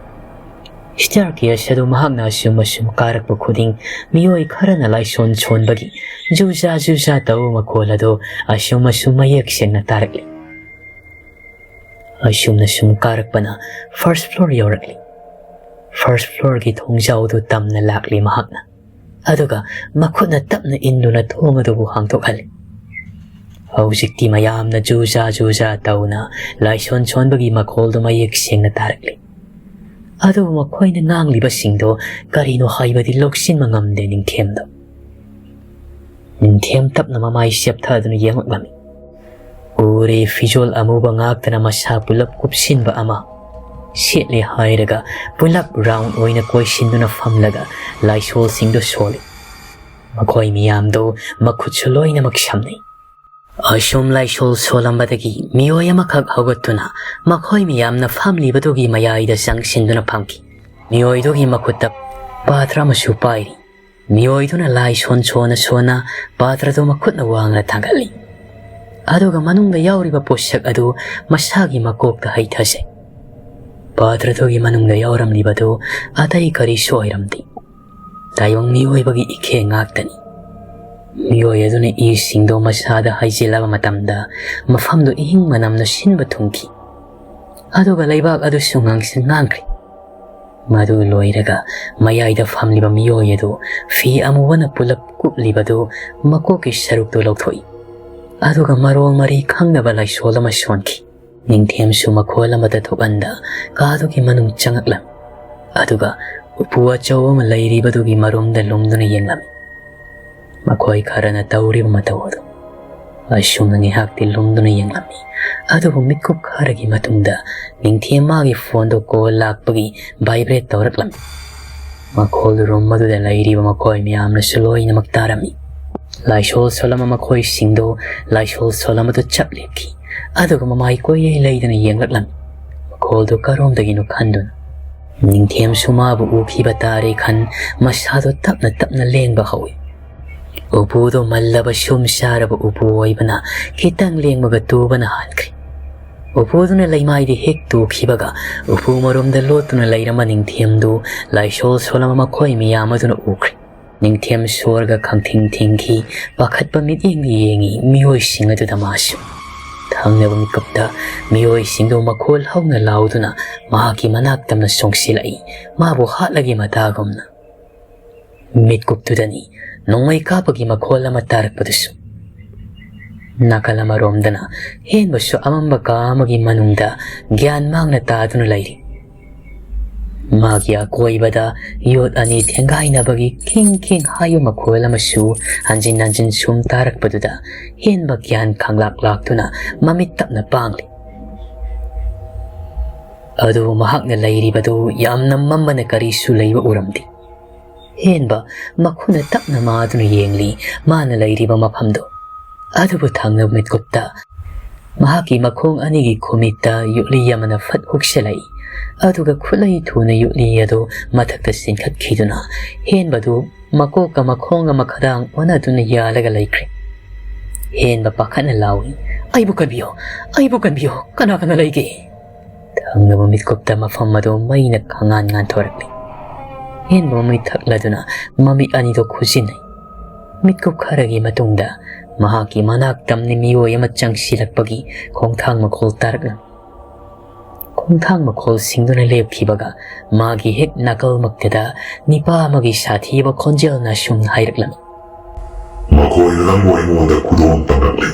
Staircase ꯑꯗꯨ ꯃꯍꯥꯛꯅ ꯑꯁꯨꯝ ꯑꯁꯨꯝ ꯀꯥꯔꯛꯄ ꯈꯨꯗꯤꯡ ꯃꯤꯑꯣꯏ ꯈꯔꯅ ꯂꯥꯏꯁꯣꯟ ꯁꯣꯟꯕꯒꯤ ꯖꯨꯖꯥ ꯖꯨꯖꯥ ꯇꯧꯕ ꯃꯈꯣꯜ ꯑꯗꯨ ꯑꯁꯨꯝ ꯑꯁꯨꯝ ꯃꯌꯦꯛ ꯁꯦꯡꯅ ꯇꯥꯔꯛꯂꯤ꯫ ꯑꯁꯨꯝꯅ ꯁꯨꯝ ꯀꯥꯔꯛꯄꯅ first floor ꯌꯧꯔꯛꯂꯤ꯫ First floorꯒꯤ ꯊꯣꯡꯖꯥꯎꯗꯨ ꯇꯝꯅ ꯂꯥꯛꯂꯤ ꯃꯍꯥꯛꯅ꯫ ꯑꯗꯨꯒ ꯃꯈꯨꯠꯅ ꯇꯞꯅ ꯏꯟꯗꯨꯅ ꯊꯣꯡ ꯑꯗꯨꯕꯨ ꯍꯥꯡꯗꯣꯛꯍꯜꯂꯤ꯫ ꯍꯧꯖꯤꯛꯇꯤ ꯃꯌꯥꯝꯅ ꯖꯨꯖꯥ ꯖꯨꯖꯥ ꯇꯧꯅ ꯂꯥꯏꯁꯣꯟ ꯁꯣꯟꯕꯒꯤ ꯃꯈꯣꯜꯗꯨ ꯃꯌꯦꯛ ꯁꯦꯡꯅ ꯇꯥꯔꯛꯂꯤ꯫ ꯑꯗꯨꯕꯨ ꯃꯈꯣꯏꯅ ꯉꯥꯡꯂꯤꯕꯁꯤꯡꯗꯣ ꯀꯔꯤꯅꯣ ꯍꯥꯏꯕꯗꯤ ꯂꯧꯁꯤꯟꯕ ꯉꯝꯗꯦ ꯅꯤꯡꯊꯦꯝꯗꯣ꯫ ꯅꯤꯡꯊꯦꯝ ꯇꯞꯅ ꯃꯃꯥꯏ ꯆꯦꯞꯊꯗꯨꯅ ꯌꯦꯡꯂꯛꯂꯝꯃꯤ꯫ ꯎꯔꯦ, ꯐꯤꯖꯣꯜ ꯑꯃꯨꯕ ꯉꯥꯛꯇꯅ ꯃꯁꯥ ꯄꯨꯂꯞ ꯀꯨꯞꯁꯤꯟꯕ ꯑꯃ꯫ ꯁꯦꯠꯂꯦ ꯍꯥꯏꯔꯒ ꯄꯨꯂꯞ round ꯑꯣꯏꯅ ꯀꯣꯏꯁꯤꯟꯗꯨꯅ ꯐꯝꯂꯒ ꯂꯥꯏꯁꯣꯜꯁꯤꯡꯗꯨ ꯁꯣꯜꯂꯤ꯫ ꯃꯈꯣꯏ ꯃꯤꯌꯥꯝꯗꯨ ꯃꯈꯨꯠꯁꯨ ꯂꯣꯏꯅꯃꯛ ꯁꯝꯅꯩ꯫ ꯑꯁꯨꯝ ꯂꯥꯏꯁꯣꯜ ꯁꯣꯜꯂꯝꯕꯗꯒꯤ ꯃꯤꯑꯣꯏ ꯑꯃꯈꯛ ꯍꯧꯒꯠꯇꯨꯅ ꯃꯈꯣꯏ ꯃꯤꯌꯥꯝꯅ ꯐꯝꯂꯤꯕꯗꯨꯒꯤ ꯃꯌꯥꯏꯗ ꯆꯪꯁꯤꯟꯗꯨꯅ ꯐꯝꯈꯤ꯫ ꯃꯤꯑꯣꯏꯗꯨꯒꯤ ꯃꯈꯨꯠꯇ ꯄꯥꯇ꯭ꯔ ꯑꯃꯁꯨ ꯄꯥꯏꯔꯤ꯫ ꯃꯤꯑꯣꯏꯗꯨꯅ ꯂꯥꯏ ꯁꯣꯟ ꯁꯣꯟꯅ ꯁꯣꯟꯅ ꯄꯥꯇ꯭ꯔꯗꯨ ꯃꯈꯨꯠꯅ ꯋꯥꯡꯅ ꯊꯥꯡꯒꯠꯂꯤ꯫ ꯑꯗꯨꯒ ꯃꯅꯨꯡꯗ ꯌꯥꯎꯔꯤꯕ ꯄꯣꯠꯁꯛ ꯑꯗꯨ ꯃꯁꯥꯒꯤ ꯃꯀꯣꯛꯇ ꯍꯩꯊꯖꯩ꯫ ꯄꯥꯇ꯭ꯔꯗꯨꯒꯤ ꯃꯅꯨꯡꯗ ꯌꯥꯎꯔꯝꯂꯤꯕꯗꯨ ꯑꯇꯩ ꯀꯔꯤꯁꯨ ꯑꯣꯏꯔꯝꯗꯦ꯫ ꯇꯥꯏꯕꯪ ꯃꯤꯑꯣꯏꯕꯒꯤ ꯏꯈꯦ ꯉꯥꯛꯇꯅꯤ꯫ ꯃꯤꯑꯣꯏ ꯑꯗꯨꯅ ꯏꯁꯤꯡꯗꯣ ꯃꯁꯥꯗ ꯍꯩꯖꯤꯜꯂꯕ ꯃꯇꯝꯗ ꯃꯐꯝꯗꯨ ꯏꯍꯤꯡ ꯃꯅꯝꯅ ꯁꯤꯟꯕ ꯊꯨꯡꯈꯤ꯫ ꯑꯗꯨꯒ ꯂꯩꯕꯥꯛ ꯑꯗꯨꯁꯨ ꯉꯥꯡꯁꯪ ꯉꯥꯡꯈ꯭ꯔꯦ꯫ ꯃꯗꯨ ꯂꯣꯏꯔꯒ ꯃꯌꯥꯏꯗ ꯐꯝꯂꯤꯕ ꯃꯤꯑꯣꯏ ꯑꯗꯨ ꯐꯤ ꯑꯃꯨꯕꯅ ꯄꯨꯂꯞ ꯀꯨꯞꯂꯤꯕꯗꯨ ꯃꯀꯣꯛꯀꯤ ꯁꯔꯨꯛꯇꯨ ꯂꯧꯊꯣꯛꯏ꯫ ꯑꯗꯨꯒ ꯃꯔꯣꯜ ꯃꯔꯤ ꯈꯪꯗꯕ ꯂꯥꯏꯁꯣꯜ ꯑꯃ ꯁꯣꯟꯈꯤ꯫ ꯅꯤꯡꯊꯦꯝꯁꯨ ꯃꯈꯣꯜ ꯑꯃꯠꯇ ꯊꯣꯛꯍꯟꯗ ꯀꯥꯗꯨꯒꯤ ꯃꯅꯨꯡ ꯆꯪꯉꯛꯂꯝꯃꯤ꯫ ꯑꯗꯨꯒ ꯎꯄꯨ ꯑꯆꯧꯕ ꯑꯃ ꯂꯩꯔꯤꯕꯗꯨꯒꯤ ꯃꯔꯨꯝꯗ ꯂꯨꯝꯗꯨꯅ ꯌꯦꯡꯂꯝꯃꯤ꯫ ꯃꯈꯣꯏ ꯈꯔꯅ ꯇꯧꯔꯤꯕ ꯃꯇꯧ ꯑꯗꯨ꯫ ꯑꯁꯨꯝꯅ ꯉꯥꯏꯍꯥꯛꯇꯤ ꯂꯨꯝꯗꯨꯅ ꯌꯦꯡꯂꯝꯃꯤ꯫ ꯑꯗꯨꯕꯨ ꯃꯤꯠꯀꯨꯞ ꯈꯔꯒꯤ ꯃꯇꯨꯡꯗ ꯅꯤꯡꯊꯦꯝ ꯃꯥꯒꯤ ꯐꯣꯟꯗꯨ ꯀꯣꯜ ꯂꯥꯛꯄꯒꯤ vibrate ꯇꯧꯔꯛꯂꯝꯃꯤ꯫ ꯃꯈꯣꯜꯗꯨ ꯔꯨꯝ ꯑꯗꯨꯗ ꯂꯩꯔꯤꯕ ꯃꯈꯣꯏ ꯃꯌꯥꯝꯅꯁꯨ ꯂꯣꯏꯅꯃꯛ ꯇꯥꯔꯝꯃꯤ꯫ ꯂꯥꯏꯁꯣꯜ ꯁꯣꯜꯂꯝꯕ ꯃꯈꯣꯏꯁꯤꯡꯗꯨ ꯂꯥꯏꯁꯣꯜ ꯁꯣꯜꯂꯝꯕꯗꯨ ꯆꯞ ꯂꯦꯞꯈꯤ꯫ ꯑꯗꯨꯒ ꯃꯃꯥꯏ ꯀꯣꯏꯂꯩ ꯂꯩꯗꯅ ꯌꯦꯡꯂꯛꯂꯝꯃꯤ꯫ ꯃꯈꯣꯜꯗꯨ ꯀꯔꯣꯝꯗꯒꯤꯅꯣ ꯈꯟꯗꯨꯅ꯫ ꯅꯤꯡꯊꯦꯝꯁꯨ ꯃꯥꯕꯨ ꯎꯈꯤꯕ ꯇꯥꯔꯦ ꯈꯟ ꯃꯁꯥꯗꯨ ꯇꯞꯅ ꯇꯞꯅ ꯂꯦꯡꯕ ꯍꯧꯏ꯫ ꯎꯄꯨꯗꯨ ꯃꯜꯂꯕ ꯁꯨꯝ ꯁꯥꯔꯕ ꯎꯄꯨ ꯑꯣꯏꯕꯅ ꯈꯤꯇꯪ ꯂꯦꯡꯕꯒ ꯇꯨꯕꯅ ꯍꯥꯟꯈ꯭ꯔꯦ꯫ ꯎꯄꯨꯗꯨꯅ ꯂꯩꯃꯥꯏꯗ ꯍꯦꯛ ꯇꯨꯈꯤꯕꯒ ꯎꯄꯨ ꯃꯔꯨꯝꯗ ꯂꯣꯠꯇꯨꯅ ꯂꯩꯔꯝꯕ ꯅꯤꯡꯊꯦꯝꯗꯨ ꯂꯥꯏꯁꯣꯜ ꯁꯣꯜꯂꯝꯕ ꯃꯈꯣꯏ ꯃꯤꯌꯥꯝ ꯑꯗꯨꯅ ꯎꯈ꯭ꯔꯦ꯫ ꯅꯤꯡꯊꯦꯝ ꯁꯣꯔꯒ ꯈꯪꯊꯤꯡ ꯊꯤꯡꯈꯤ꯫ ꯄꯥꯈꯠꯄ ꯃꯤꯠꯌꯦꯡꯗ ꯌꯦꯡꯉꯤ ꯃꯤꯑꯣꯏꯁꯤꯡ ꯑꯗꯨꯗ ꯃꯥꯁꯨ꯫ ꯊꯪꯅꯕ ꯃꯤꯀꯨꯞꯇ ꯃꯤꯑꯣꯏꯁꯤꯡꯗꯨ ꯃꯈꯣꯜ ꯍꯧꯅ ꯂꯥꯎꯗꯨꯅ ꯃꯍꯥꯛꯀꯤ ꯃꯅꯥꯛ ꯇꯝꯅ ꯆꯣꯡꯁꯤꯜꯂꯛꯏ, ꯃꯥꯕꯨ ꯍꯥꯠꯂꯒꯦ ꯃꯇꯥꯒꯨꯝꯅ꯫ ꯃꯤꯠꯀꯨꯞꯇꯨꯗꯅꯤ ꯅꯣꯡꯃꯩ ꯀꯥꯞꯄꯒꯤ ꯃꯈꯣꯜ ꯑꯃ ꯇꯥꯔꯛꯄꯗꯨꯁꯨ꯫ ꯅꯥꯀꯜ ꯑꯃꯔꯣꯝꯗꯅ ꯍꯦꯟꯕꯁꯨ ꯑꯃꯝꯕ ꯀꯥ ꯑꯃꯒꯤ ꯃꯅꯨꯡꯗ ꯒ꯭ꯌꯥꯟ ꯃꯥꯡꯅ ꯇꯥꯗꯨꯅ ꯂꯩꯔꯤ꯫ ꯃꯥꯒꯤ ꯑꯀꯣꯏꯕꯗ ꯌꯣꯠ ꯑꯅꯤ ꯊꯦꯡꯒꯥꯏꯅꯕꯒꯤ ꯈꯤꯡ ꯈꯤꯡ ꯍꯥꯏꯕ ꯃꯈꯣꯜ ꯑꯃꯁꯨ ꯍꯟꯖꯤꯟ ꯍꯟꯖꯤꯟ ꯁꯨꯝ ꯇꯥꯔꯛꯄꯗꯨꯗ ꯍꯦꯟꯕ ꯒ꯭ꯌꯥꯟ ꯈꯪꯂꯥꯛ ꯂꯥꯛꯇꯨꯅ ꯃꯃꯤꯠ ꯇꯞꯅ ꯄꯥꯡꯂꯤ꯫ ꯑꯗꯨꯕꯨ ꯃꯍꯥꯛꯅ ꯂꯩꯔꯤꯕꯗꯨ ꯌꯥꯝꯅ ꯃꯝꯕꯅ ꯀꯔꯤꯁꯨ ꯂꯩꯕ ꯎꯔꯝꯗꯦ꯫ ꯍꯦꯟꯕ ꯃꯈꯨꯅ ꯇꯞꯅ ꯃꯥꯗꯨꯅ ꯌꯦꯡꯂꯤ ꯃꯥꯅ ꯂꯩꯔꯤꯕ ꯃꯐꯝꯗꯨ꯫ ꯑꯗꯨꯕꯨ ꯊꯪꯅꯕ ꯃꯤꯠꯀꯨꯞꯇ ꯃꯍꯥꯛꯀꯤ ꯃꯈꯣꯡ ꯑꯅꯤꯒꯤ ꯈꯨꯃꯤꯠꯇ ꯌꯣꯠꯂꯤ ꯑꯃꯅ ꯐꯠ ꯍꯨꯛꯁꯤꯜꯂꯛꯏ꯫ ꯑꯗꯨꯒ ꯈꯨꯠꯂꯩ ꯊꯨꯅ ꯌꯣꯠꯂꯤ ꯑꯗꯨ ꯃꯊꯛꯇ ꯆꯤꯡꯈꯠꯈꯤꯗꯨꯅ ꯍꯦꯟꯕꯗꯨ ꯃꯀꯣꯛꯀ ꯃꯈꯣꯡꯒ ꯃꯈꯗꯥꯡ ꯑꯣꯟꯅꯗꯨꯅ ꯌꯥꯜꯂꯒ ꯂꯩꯈ꯭ꯔꯦ꯫ ꯍꯦꯟꯕ ꯄꯥꯈꯠꯅ ꯂꯥꯎꯏ, "ꯑꯩꯕꯨ ꯀꯟꯕꯤꯌꯨ! ꯑꯩꯕꯨ ꯀꯟꯕꯤꯌꯨ! ꯀꯅꯥ ꯀꯅꯥ ꯂꯩꯒꯦ?" ꯊꯪꯅꯕ ꯃꯤꯠꯀꯨꯞꯇ ꯃꯐꯝ ꯑꯗꯨ ꯃꯩꯅ ꯈꯪꯉꯥꯟ ꯉꯥꯟꯊꯣꯔꯛꯂꯤ꯫ ꯍꯦꯟꯕ ꯃꯃꯤꯠ ꯊꯛꯂꯗꯨꯅ ꯃꯃꯤꯠ ꯑꯅꯤꯗꯨ ꯈꯨꯖꯤꯟꯅꯩ꯫ ꯃꯤꯠꯀꯨꯞ ꯈꯔꯒꯤ ꯃꯇꯨꯡꯗ ꯃꯍꯥꯛꯀꯤ ꯃꯅꯥꯛ ꯇꯝꯅ ꯃꯤꯑꯣꯏ ꯑꯃ ꯆꯪꯁꯤꯜꯂꯛꯄꯒꯤ ꯈꯣꯡꯊꯥꯡ ꯃꯈꯣꯜ ꯇꯥꯔꯛꯂꯝꯃꯤ꯫ ꯈꯣꯡꯊꯥꯡ ꯃꯈꯣꯜ ꯁꯤꯡꯗꯨꯅ ꯂꯦꯞꯈꯤꯕꯒ ꯃꯥꯒꯤ ꯍꯦꯛ ꯅꯥꯀꯜꯃꯛꯇꯗ ꯅꯤꯄꯥ ꯑꯃꯒꯤ ꯁꯥꯊꯤꯕ ꯈꯣꯟꯖꯦꯜꯅ ꯁꯨꯝ ꯍꯥꯏꯔꯛꯂꯝꯃꯤ, "ꯃꯈꯣꯏꯅ ꯅꯪꯕꯨ ꯑꯩꯉꯣꯟꯗ ꯈꯨꯗꯣꯡ ꯇꯝꯂꯛꯂꯤ꯫"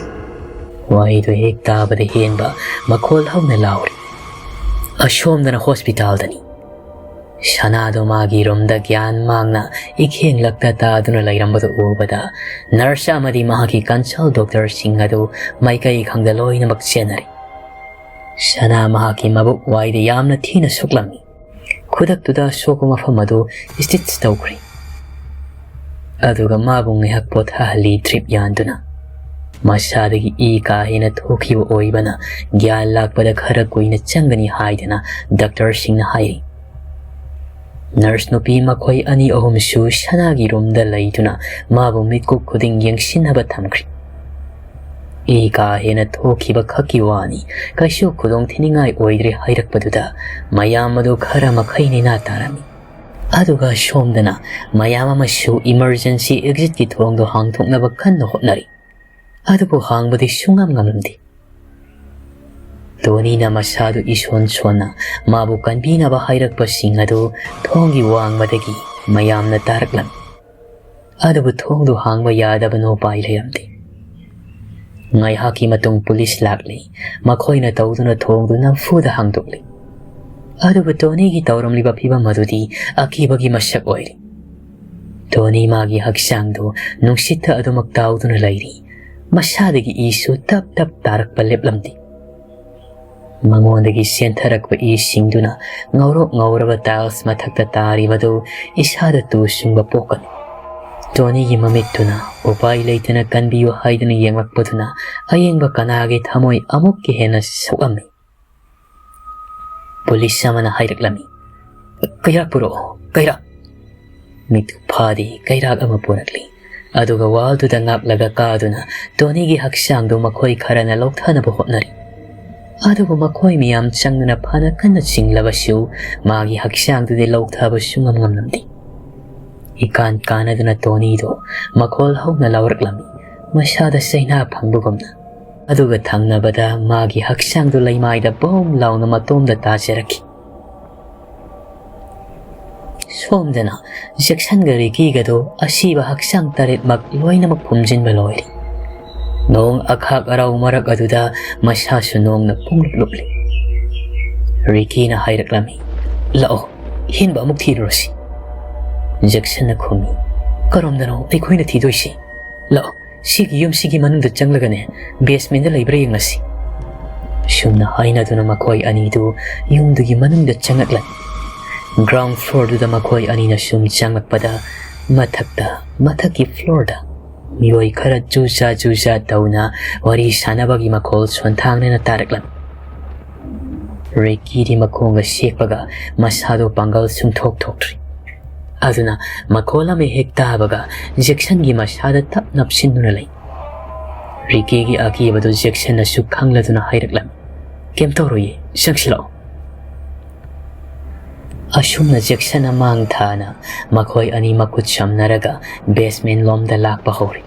ꯋꯥꯍꯩꯗꯨ ꯍꯦꯛ ꯇꯥꯕꯗ ꯍꯦꯟꯕ ꯃꯈꯣꯜ ꯍꯧꯅ ꯂꯥꯎꯔꯤ, "ꯑꯁꯣꯝꯗꯅ ꯍꯣꯁꯄꯤꯇꯥꯜꯗꯅꯤ꯫" ꯁꯅꯥꯗꯣ ꯃꯥꯒꯤ ꯔꯨꯝꯗ ꯒ꯭ꯌꯥꯟ ꯃꯥꯡꯅ ꯏꯈꯦꯡꯂꯛꯇ ꯇꯥꯗꯨꯅ ꯂꯩꯔꯝꯕꯗꯨ ꯎꯕꯗ ꯅꯔꯁ ꯑꯃꯗꯤ ꯃꯍꯥꯛꯀꯤ ꯀꯟꯁꯜ ꯗꯣꯛꯇꯔꯁꯤꯡ ꯑꯗꯨ ꯃꯥꯏꯀꯩ ꯈꯪꯗ ꯂꯣꯏꯅꯃꯛ ꯆꯦꯟꯅꯔꯦ꯫ ꯁꯅꯥ ꯃꯍꯥꯛꯀꯤ ꯃꯕꯨꯛ ꯋꯥꯏꯗ ꯌꯥꯝꯅ ꯊꯤꯅ ꯁꯣꯛꯂꯝꯃꯤ꯫ ꯈꯨꯗꯛꯇꯨꯗ ꯑꯁꯣꯛꯄ ꯃꯐꯝ ꯑꯗꯨ ꯁ꯭ꯇꯤꯆ ꯇꯧꯈ꯭ꯔꯦ꯫ ꯑꯗꯨꯒ ꯃꯥꯕꯨ ꯉꯥꯏꯍꯥꯛ ꯄꯣꯊꯥꯍꯜꯂꯤ ꯗ꯭ꯔꯤꯞ ꯌꯥꯟꯗꯨꯅ꯫ ꯃꯁꯥꯗꯒꯤ ꯏ ꯀꯥ ꯍꯦꯟꯅ ꯊꯣꯛꯈꯤꯕ ꯑꯣꯏꯕꯅ ꯒ꯭ꯌꯥꯟ ꯂꯥꯛꯄꯗ ꯈꯔ ꯀꯨꯏꯅ ꯆꯪꯒꯅꯤ ꯍꯥꯏꯗꯅ ꯗꯥꯛꯇꯔꯁꯤꯡꯅ ꯍꯥꯏꯔꯤ꯫ ꯅꯔꯁ ꯅꯨꯄꯤ ꯃꯈꯣꯏ ꯑꯅꯤ ꯑꯍꯨꯝꯁꯨ ꯁꯅꯥꯒꯤ ꯔꯨꯝꯗ ꯂꯩꯗꯨꯅ ꯃꯥꯕꯨ ꯃꯤꯠꯀꯨꯞ ꯈꯨꯗꯤꯡ ꯌꯦꯡꯁꯤꯟꯅꯕ ꯊꯝꯈ꯭ꯔꯤ꯫ ꯏ ꯀꯥ ꯍꯦꯟꯅ ꯊꯣꯛꯈꯤꯕ ꯈꯛꯀꯤ ꯋꯥꯅꯤ, ꯀꯩꯁꯨ ꯈꯨꯗꯣꯡ ꯊꯤꯅꯤꯡꯉꯥꯏ ꯑꯣꯏꯗ꯭ꯔꯦ ꯍꯥꯏꯔꯛꯄꯗꯨꯗ ꯃꯌꯥꯝ ꯑꯗꯨ ꯈꯔ ꯃꯈꯩ ꯅꯦꯅꯥ ꯇꯥꯔꯝꯃꯤ꯫ ꯑꯗꯨꯒ ꯁꯣꯝꯗꯅ ꯃꯌꯥꯝ ꯑꯃꯁꯨ ꯏꯃꯔꯖꯦꯟꯁꯤ ꯑꯦꯛꯖꯤꯠꯀꯤ ꯊꯣꯡꯗꯨ ꯍꯥꯡꯗꯣꯛꯅꯕ ꯀꯟꯅ ꯍꯣꯠꯅꯔꯤ꯫ ꯑꯗꯨꯕꯨ ꯍꯥꯡꯕꯗꯤ ꯁꯨꯡꯉꯝ ꯉꯝꯂꯝꯗꯦ꯫ ꯇꯣꯅꯤꯅ ꯃꯁꯥꯗꯨ ꯏꯁꯣꯟ ꯁꯣꯟꯅ ꯃꯥꯕꯨ ꯀꯟꯕꯤꯅꯕ ꯍꯥꯏꯔꯛꯄꯁꯤꯡ ꯑꯗꯨ ꯊꯣꯡꯒꯤ ꯋꯥꯡꯃꯗꯒꯤ ꯃꯌꯥꯝꯅ ꯇꯥꯔꯛꯂꯝꯃꯤ꯫ ꯑꯗꯨꯕꯨ ꯊꯣꯡꯗꯨ ꯍꯥꯡꯕ ꯌꯥꯗꯕꯅ ꯎꯄꯥꯏ ꯂꯩꯔꯝꯗꯦ꯫ ꯉꯥꯏꯍꯥꯛꯀꯤ ꯃꯇꯨꯡ ꯄꯨꯂꯤꯁ ꯂꯥꯛꯂꯤ꯫ ꯃꯈꯣꯏꯅ ꯇꯧꯗꯨꯅ ꯊꯣꯡꯗꯨ ꯅꯝꯐꯨꯗ ꯍꯥꯡꯗꯣꯛꯂꯤ꯫ ꯑꯗꯨꯕꯨ ꯇꯣꯅꯤꯒꯤ ꯇꯧꯔꯝꯂꯤꯕ ꯐꯤꯕꯝ ꯑꯗꯨꯗꯤ ꯑꯀꯤꯕꯒꯤ ꯃꯁꯛ ꯑꯣꯏꯔꯤ꯫ ꯇꯣꯅꯤ ꯃꯥꯒꯤ ꯍꯛꯆꯥꯡꯗꯨ ꯅꯨꯡꯁꯤꯠꯇ ꯑꯗꯨꯃꯛ ꯇꯥꯎꯗꯨꯅ ꯂꯩꯔꯤ꯫ ꯃꯁꯥꯗꯒꯤ ꯏꯁꯨ ꯇꯞ ꯇꯞ ꯇꯥꯔꯛꯄ ꯂꯦꯞꯂꯝꯗꯦ꯫ ꯃꯉꯣꯟꯗꯒꯤ ꯆꯦꯟꯊꯔꯛꯄ ꯏꯁꯤꯡꯗꯨꯅ ꯉꯧꯔꯣꯛ ꯉꯧꯔꯕ tiles ꯃꯊꯛꯇ ꯇꯥꯔꯤꯕꯗꯨ ꯏꯁꯥꯗ ꯇꯨ ꯆꯨꯡꯕ ꯄꯣꯛꯀꯅꯨ꯫ ꯇꯣꯅꯤꯒꯤ ꯃꯃꯤꯠꯇꯨꯅ ꯎꯄꯥꯏ ꯂꯩꯇꯅ ꯀꯟꯕꯤꯌꯨ ꯍꯥꯏꯗꯨꯅ ꯌꯦꯡꯂꯛꯄꯗꯨꯅ ꯑꯌꯦꯡꯕ ꯀꯅꯥꯒꯤ ꯊꯃꯣꯏ ꯑꯃꯨꯛꯀ ꯍꯦꯟꯅ ꯁꯣꯛꯂꯝꯃꯤ꯫ ꯄꯨꯂꯤꯁ ꯑꯃꯅ ꯍꯥꯏꯔꯛꯂꯝꯃꯤ, "ꯀꯩꯔꯥꯛ ꯄꯨꯔꯛꯑꯣ, ꯀꯩꯔꯥꯛ!" ꯃꯤꯠꯇꯨ ꯐꯥꯗꯦ, ꯀꯩꯔꯥꯛ ꯑꯃ ꯄꯨꯔꯛꯂꯤ꯫ ꯑꯗꯨꯒ wall ꯗꯨꯗ ꯉꯥꯛꯂꯒ ꯀꯥꯗꯨꯅ ꯇꯣꯅꯤꯒꯤ ꯍꯛꯆꯥꯡꯗꯨ ꯃꯈꯣꯏ ꯈꯔꯅ ꯂꯧꯊꯅꯕ ꯍꯣꯠꯅꯔꯤ꯫ ꯑꯗꯨꯕꯨ ꯃꯈꯣꯏ ꯃꯤꯌꯥꯝ ꯆꯪꯗꯨꯅ ꯐꯅ ꯀꯟꯅ ꯆꯤꯡꯂꯕꯁꯨ ꯃꯥꯒꯤ ꯍꯛꯆꯥꯡꯗꯨꯗꯤ ꯂꯧꯊꯕ ꯁꯨꯡꯉꯝ ꯉꯝꯂꯝꯗꯦ꯫ ꯏꯀꯥꯟ ꯀꯥꯟꯅꯗꯨꯅ ꯇꯣꯅꯤꯗꯨ ꯃꯈꯣꯜ ꯍꯧꯅ ꯂꯥꯎꯔꯛꯂꯝꯃꯤ, ꯃꯁꯥꯗ ꯆꯩꯅꯥ ꯐꯪꯕꯒꯨꯝꯅ꯫ ꯑꯗꯨꯒ ꯊꯪꯅꯕꯗ ꯃꯥꯒꯤ ꯍꯛꯆꯥꯡꯗꯨ ꯂꯩꯃꯥꯏꯗ ꯕꯣꯝ ꯂꯥꯎꯅ ꯃꯇꯣꯝꯗ ꯇꯥꯖꯔꯛꯈꯤ꯫ ꯁꯣꯝꯗꯅ ꯖꯦꯛꯁꯟꯒ ꯔꯤꯀꯤꯒꯗꯣ ꯑꯁꯤꯕ ꯍꯛꯆꯥꯡ ꯇꯔꯦꯠꯃꯛ ꯂꯣꯏꯅꯃꯛ ꯐꯨꯝꯖꯤꯟꯕ ꯂꯣꯏꯔꯦ꯫ ꯅꯣꯡ ꯑꯈꯥꯛ ꯑꯔꯥꯎ ꯃꯔꯛ ꯑꯗꯨꯗ ꯃꯁꯥꯁꯨ ꯅꯣꯡꯅ ꯄꯨꯡꯂꯨꯞ ꯂꯨꯞꯂꯤ꯫ ꯔꯤꯀꯤꯅ ꯍꯥꯏꯔꯛꯂꯝꯃꯤ, "ꯂꯥꯛꯑꯣ, ꯍꯦꯟꯕ ꯑꯃꯨꯛ ꯊꯤꯔꯨꯔꯁꯤ꯫" ꯖꯦꯛꯁꯟꯅ ꯈꯨꯝꯃꯤ, "ꯀꯔꯣꯝꯗꯅꯣ ꯑꯩꯈꯣꯏꯅ ꯊꯤꯗꯣꯏꯁꯤ? ꯂꯥꯛꯑꯣ, ꯁꯤꯒꯤ ꯌꯨꯝꯁꯤꯒꯤ ꯃꯅꯨꯡꯗ ꯆꯪꯂꯒꯅꯦ, basement ꯗ ꯂꯩꯕ꯭ꯔꯥ ꯌꯦꯡꯂꯁꯤ꯫" ꯁꯨꯝꯅ ꯍꯥꯏꯅꯗꯨꯅ ꯃꯈꯣꯏ ꯑꯅꯤꯗꯨ ꯌꯨꯝꯗꯨꯒꯤ ꯃꯅꯨꯡꯗ ꯆꯪꯂꯛꯂꯝꯃꯤ꯫ Ground floor ꯗꯨꯗ ꯃꯈꯣꯏ ꯑꯅꯤꯅ ꯁꯨꯝ ꯆꯪꯂꯛꯄꯗ ꯃꯊꯛꯇ, ꯃꯊꯛꯀꯤ floor ꯗ ꯃꯤꯑꯣꯏ ꯈꯔ ꯖꯨꯖꯥ ꯖꯨꯖꯥ ꯇꯧꯅ ꯋꯥꯔꯤ ꯁꯥꯟꯅꯕꯒꯤ ꯃꯈꯣꯜ ꯁꯣꯟꯊꯥꯡꯅꯅ ꯇꯥꯔꯛꯂꯝꯃꯤ꯫ ꯔꯤꯀꯤꯗꯤ ꯃꯈꯣꯡꯒ ꯁꯦꯛꯄꯒ ꯃꯁꯥꯗꯣ ꯄꯥꯡꯒꯜ ꯁꯨꯡꯊꯣꯛ ꯊꯣꯛꯇ꯭ꯔꯤ꯫ ꯑꯗꯨꯅ ꯃꯈꯣꯜ ꯑꯃ ꯍꯦꯛ ꯇꯥꯕꯒ ꯖꯦꯛꯁꯟꯒꯤ ꯃꯁꯥꯗ ꯇꯞ ꯅꯞꯁꯤꯟꯗꯨꯅ ꯂꯩ꯫ ꯔꯤꯀꯤꯒꯤ ꯑꯀꯤꯕꯗꯨ ꯖꯦꯛꯁꯟꯅꯁꯨ ꯈꯪꯂꯗꯨꯅ ꯍꯥꯏꯔꯛꯂꯝꯃꯤ, "ꯀꯩꯝ ꯇꯧꯔꯣꯏꯌꯦ, ꯆꯪꯁꯤꯜꯂꯛꯑꯣ꯫" ꯑꯁꯨꯝꯅ ꯖꯦꯛꯁꯟꯅ ꯃꯥꯡ ꯊꯥꯅ ꯃꯈꯣꯏ ꯑꯅꯤ ꯃꯈꯨꯠ ꯁꯝꯅꯔꯒ basement ꯂꯣꯝꯗ ꯂꯥꯛꯄ ꯍꯧꯔꯤ꯫